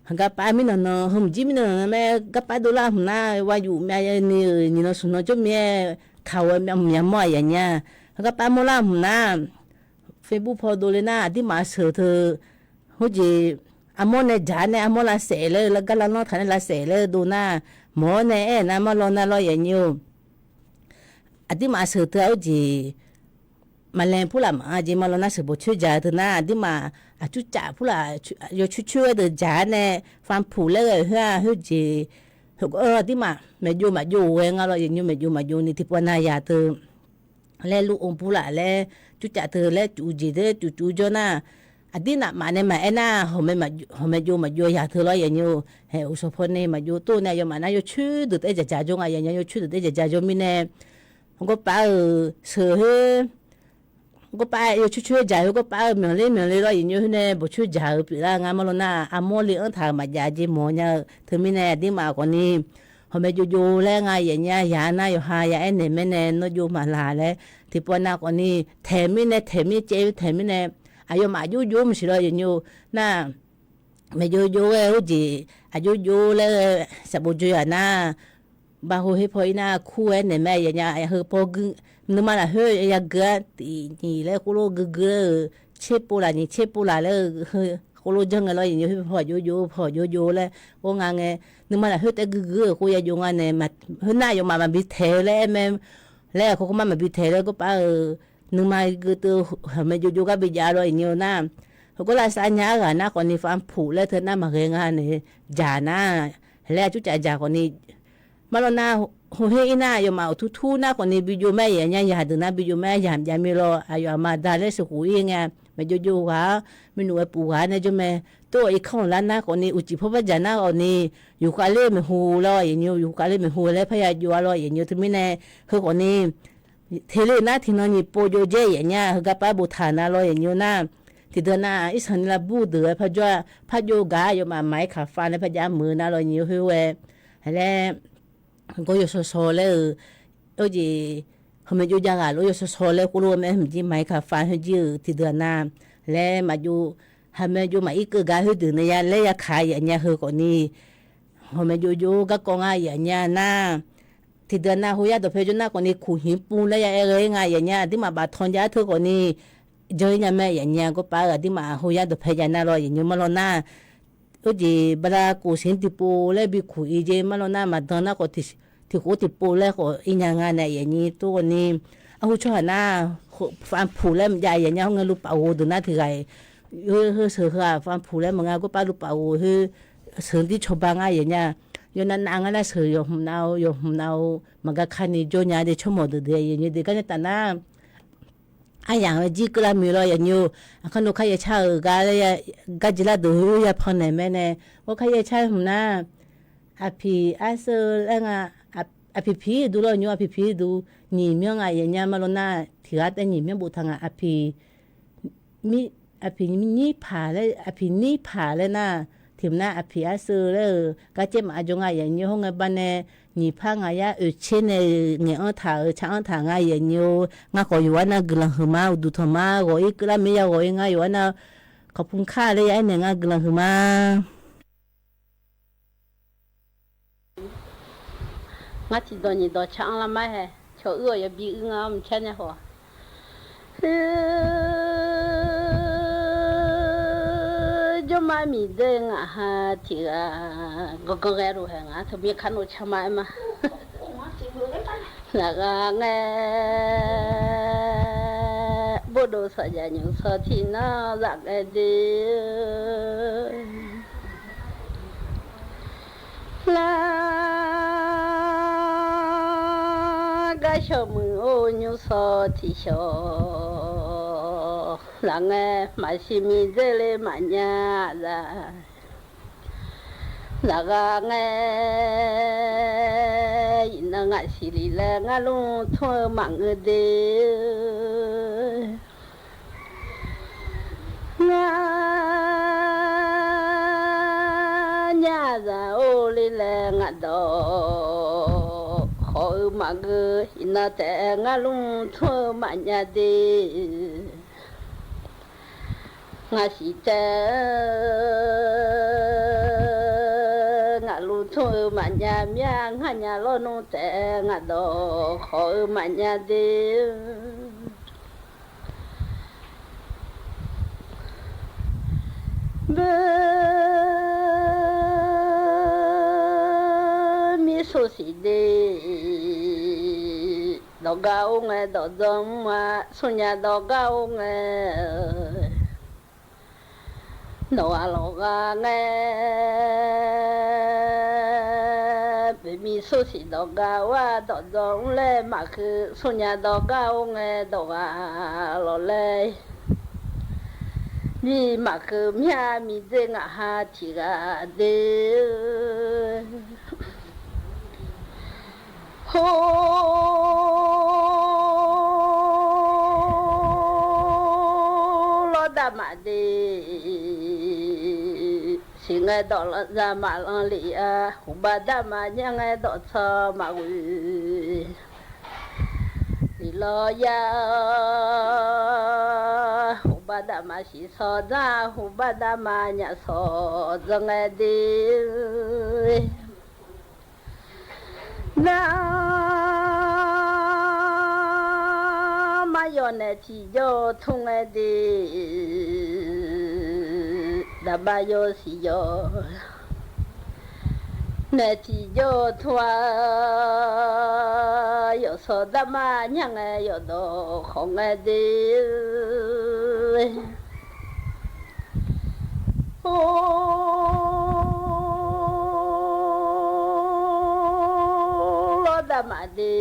Garpar mirnan nan heu hmq jir mirnan nan mae, garpar dovlar hmq nar, wa yuf myav ni-euq nyiq nan smq nan jawr mir-aer, kaq-awr myav mq yamawr-aq yaf nya. Garpar mawrlar hmq nar, Facebook paw dovle nar, aqdirmaf sheuq teu, khoerjeq, armawr nae dzaq-ar nae armawr lavsaef laer-eu, gar lavlanr taq nae lavsaef laer-eu dov nar, mawq-awr nae aernar, marlawr nar lawr yaf nymr-eu, aqdirmaf sheuq teu-aq khoerjeq, maqlaeq purlaf maqanr jeq marlawr nar sheuq bawqcoer dzaq-eu teu nar, aqdirmaf aqcurcaf purlaf yawcoer coer-aer deuq dzaq-ar nae, fanpuq laer ghae-euq khoer-aq khoerjeq, aqdirmaf maeqjov maqjov-eu ghae nga lawr yaf nymr, maeqjov maqjov ni tiqpov nav yaq teu laer luf-eu purlaf laer, curcaf teu laer cuf jeq teu cuf cuf jawr nar, aqdirmaf nae maqaer nar, hawq maeqjov maqjov yaq teu lawr yaf nymr-eu, haeq uqshawq paw nae maqjov tov nae aqyawfmaf nar yawcoer deuq taef-aer dzaqdzaq jawr nga yaf nya, yawcoer deuq taef-aer dzaqdzaq jawr mirnae, garpar-euq sheuq khoer, garpar yawcoer coer dzaq khoer garpar-euq myanqler myanqler lawr yaf nymr khoer nae bawqcoer dzaq-eu pyeuflar nga marlawr nar, armawr le anr taq-euq maqjav jeq mawq nya-eu teumirnae aqdirmaf khawfni, hawq maeqjov jov laer nga yaf nya, yaq nar yawqha ya aernaeq maer nae nawr jov maqlaq laer tiqpov nav khawfni, taeq mirnae taeq mir caev taeq mirnae, aqyawfmaf aqjox jov maqsiq lawr yaf nymr-eu, nar, maeqjov jov ghae khoerjeq, aqjox jov laer ghae, saqbof joe-aq nar, baqho her paw-ir nar kur-aer naeq mae yaf nya, heu paw nuima lafkhoer yagui-ar tiq nyiq laer khoerlof guigui laer-eu, tser pov laf nyiq tser pov laf laer-eu, khoerlof janr ngae lawr yaf nymr khoer paw aqjox jov paw aqjox jov laer or nga ngae, nuima lafkhoer taef guigui-euq khoer yajov nga nae, khoernar aqyawfmaf maqbi taeq-eu laer aer mae, laer aqkawr kawr mar maqbi taeq laer garpar-euq, nuima gui teu hawq maeqjov jov gar bi jav lawr yaf nymr-eu nar, heugar lavsav nya-ar ghaq nar khawfni fanpuq laer teu nar maqghae nga nae, dzaq nar, Hae laer aqcur caf dzaq khawfni, marlawr nar, hawher ir nar aqyawfmaf awq tur tur nar khawfni bi jov mae, yaf nya yaq deuq nar bi jov mae, yamq jav mir lawr. Aqyawf aqma da laer sheuqkhof ir ngae, maeqjov jov ghaq-ar, minuf ghae puf ghaq-ar nae jawr mae. Tov-awq irkanr-euq lar nar khawfni, uqcif pawr bardzaq nar khawfni, yufkhav ler maeqhu lawr yaqnyoe, yufkhav ler maeqhu laer parya jov-a lawr yaqnyoe. Teumirnae heu khawfni, teq le nar tiqnan nyiq pov jov dzaer yaf nya, heugar par boftaq nar lawr yaqnyoe nar, tiqdeuq nar irsanq ni lavbur deuq-aer parjawr-a, parjov gaq-ar aqyawfmaf maq-ir kaqfav nae parjav meuq-eu nar lawr yaqnyoe khoer ghae. Hae laer, gawr yawshawr shawr laer-euq, or jeq, heumae jov jav ghaq lof yawshawr shawr laer khoerlof-aer mae, mqjir maq-ir kaqfav khoerjir-euq tiqdeuq-aq nar, laer maqjov, hamae jov maq-ir keuv gar khoerdeuq nae ya laer ya kaq yaf nya heu khawfni, hawmae jov jov garkawv nga yaf nya nar, tiqdeuq nar hoyar dawqpae jawr nar khawfni kuqhmq pov laer ya aer ghae-ir nga yaf nya, aqduimaf baftanq jav-ar teu khawfni, jan-ir nya mae yaf nya. Gawrpav-eu aqduimaf hoyar dawqpae jav nar lawr yaqnyoe marlawr nar, or jeq bala kof siq-anr tiqpov laer bi kuq ir jeq marlawr nar, maqdan nar khawf tiq khof tiqpov laer khawf ir nya nga nae yaf nyir tov khawfni, arhu tsawrhaq nar, fanpuq laer maqjav yaf nya hawr ngae luvpaf ghof deuq nar tiqghaq-iq, heu sheuq heu-aq fanpuq laer maqnga gawrpav luvpaf ghof khoer, sheuq-anr dir cawba nga yaf nya. Yawnav nav ngar nar sheuq yawq hmq nav-eu yawq hmq nav-eu maqgar kar ni jawr nya de tsawrmawq deuq de yaf nyir de gar nae taf nar, aryamq-aer jir keuvlar muiq lawr yaf nyir-or. Aqkar nor kar yaer car-euq gar, gar jeq lar deuq heu ya pannaeq mae nae, gawr kar yaer car hmq nar, aqpiq arseu laer nga, aqpiq piq duq lawr nymr, aqpiq piq duq nyiq myanr nga yaf nya marlawr nar, tiq ghaq taev nyiq myanr boftaq nga, aqpiq aqpiq nyir paq laer, aqpiq nir paq laer nar, tiq mq nar aqpiq arseu laer-euq gar caer maf-a jawr nga yaf nyir hawr ngae bar nae, nyiq par ngaq yar oeq tser nae ngaeq-anr taq-euq car-anr taq nga yaf nyir-or. Ngar khawf yawqghaq nar guiqlanq huiqma, uqduq tanqma, ghawq-ir keuvlar mir ya ghawq-ir ngar yawqghaq nar, kawqpmq kar laer ya aernaeq ngar guiqlanq huiqma. Ngar tiqdawq nyiq dawq car-anr lar mar hae, cawq uir-awq yabi uir nga mqcar nya haw-aq. Jawrmar miqdzer ngaq ha tiq ghaq ganqganq ghae lof hae ngaq teu mir kar nov car ma aer ma. Lafghaq ngae, bordov saqjaq nymq saw tiq nar zaf ghae de. Lar gar shawq muiq-or nymr saw tiq shawq. Laf ngae maqsiq miqdzer le maqnya za. Lafghaq ngae, iqnan ngaq siq lif laer ngar lmr tmr-eu maqngeur de. Ngar nyazaq or le laer ngaq dawq khawf-eu maqgeur, iqnan taef-aer ngar lmr tmr-eu maqnya de. Ngaq siq taef-aer ngaq lmr tmr-eu maqnya mir-a, ngar nya lawr nmr taef-aer ngaq dawq khawf-eu maqnya de. Beu mir sosiq de, dawqgar or ngae dawqdzanr mr-a, smrnya dawqgar or ngae. Nawq-aq lawqghaq ngae, beu mir sosiq dawqgar or-a dawqdzanr mr laer maqkeuv, smrnya dawqgar or ngae dawqghaq lawq laer. Mir maqkeuv mir-a miqdzer ngaq ha tiq ghaq de. Hor lawr darmaf de. Siq ngae dawq zaq maqlanr lef-a, huqbav darmaf nyar ngae dawqtsanq maqghoe. Iqlawr yar, huqbav darmaf siq sawq dzanr, huqbav darmaf nyaf sawq dzanr ngae de. Nar, mar yawq naeq tiqjawr tmr ngae de, daqbav yawsiq yawq naeq tiqjawr tmr-a, yawqsawq darmaf nyar ngae yawqdawq khawf ngae de. Or, aqde.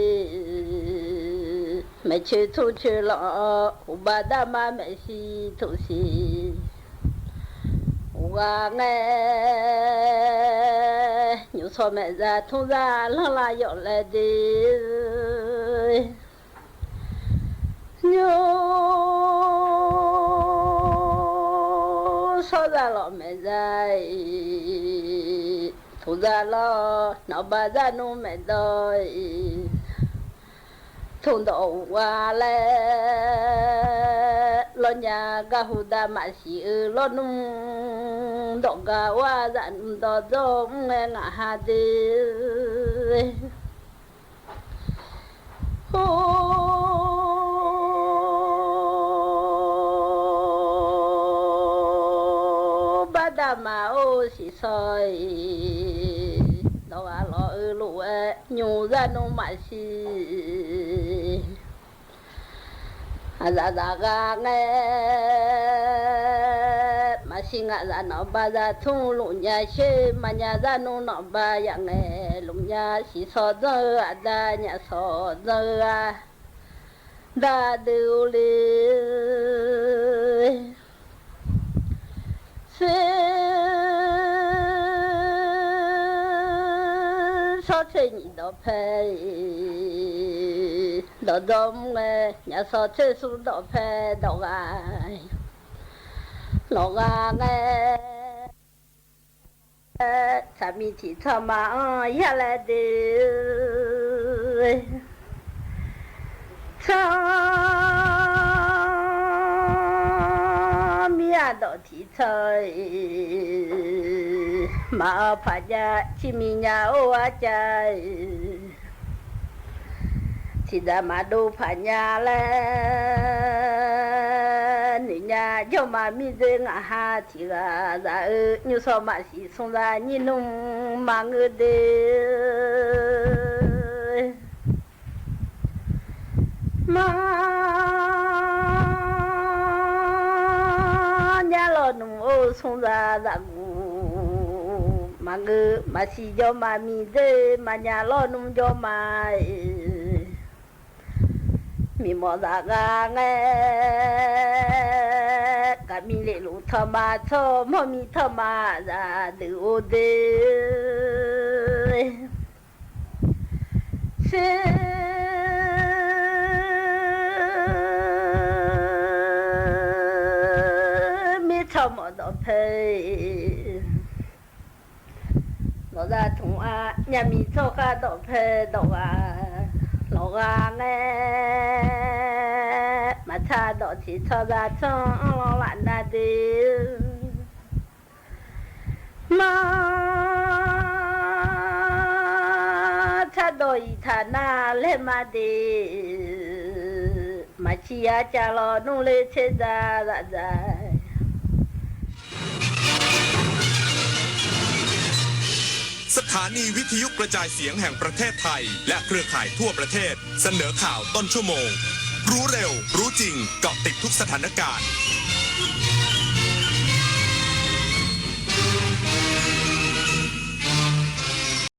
Maeqcoeq tmrcoeq lawq, uqbav darma maeqshi tmqsiq. Uqghaq ngae, nymq shawr maeqza tmr zar lanrlar yawf laer de. Nymq shawr zar lawq maeqza-iq, tmq zar lawq nawqbav zar nmr maeqdawr-iq. Tmq dawq uqghaq laer lawrnya, garhu dav maqsiq-eu lawrnmr dawq gar ur-aq, zaqnmr dawqdzawr mr ngae ngaq ha de. Or, baqda'ma-or siqshawr-iq, dawq ghaq lawq-eu lof-aer nymq zar nmr maqsiq. Aqzaf zaf ghaq ngae, maqsiq ngaq zaf nawqbav zaf tmr lmqnya sher, maqnya zar nmr nawqbav yaf ngae lmqnya. Siqshawr dzanr-eu aqda, nyaf shawr dzanr-eu aqda deuq-or le. Sher, shawr tser nyiq dawqpae-iq, dawqdzawr mr ngae, nyaf shawr tser smr dawqpae dawq ghaq lawq ghaq ngae, tsaqmiq tiq tsanr ma-anr yar laer de. Tsawrmir-aq dawq tiq tsanr-iq, maqawr paq jav, cirmiq nya-or arcav-iq, tiqdzaq maqdov paq nya laer noeq nya. Jawrma mirdzer ngaq ha tiq ghaq zaf-eu, nymr shawr maqsiq smr zar nyir nmr maqngeur de. Maqnya lawrnmr-or smr zar zaf guq maqngeur, maqsiq jawrma mirdzer maqnya lawrnmr jawrma-iq. Miqmawf zaf ghaq ngae, gaqmiq lef luf tanqma tsawr, mawrmiq tanqma zaf deuq-or de. Sher, mir tsawrmawf dawqpae, nawqzaq tmq-a, nyamiq tsawrkhav dawqpae dawq ghaq lawq ghaq ngae, maqtsaq dawq tiq tsawrza tsanr-anr lanr laf na de. Maqtsaq dawq iqtaq nar laer ma de. Maqciv arcav lawrnmr ler tser dzaq zaf dzaq สถานีวิทยุกระจายเสียงแห่งประเทศไทย และเครือข่ายทั่วประเทศ เสนอข่าวต้นชั่วโมง รู้เร็ว รู้จริง เกาะติดทุกสถานการณ์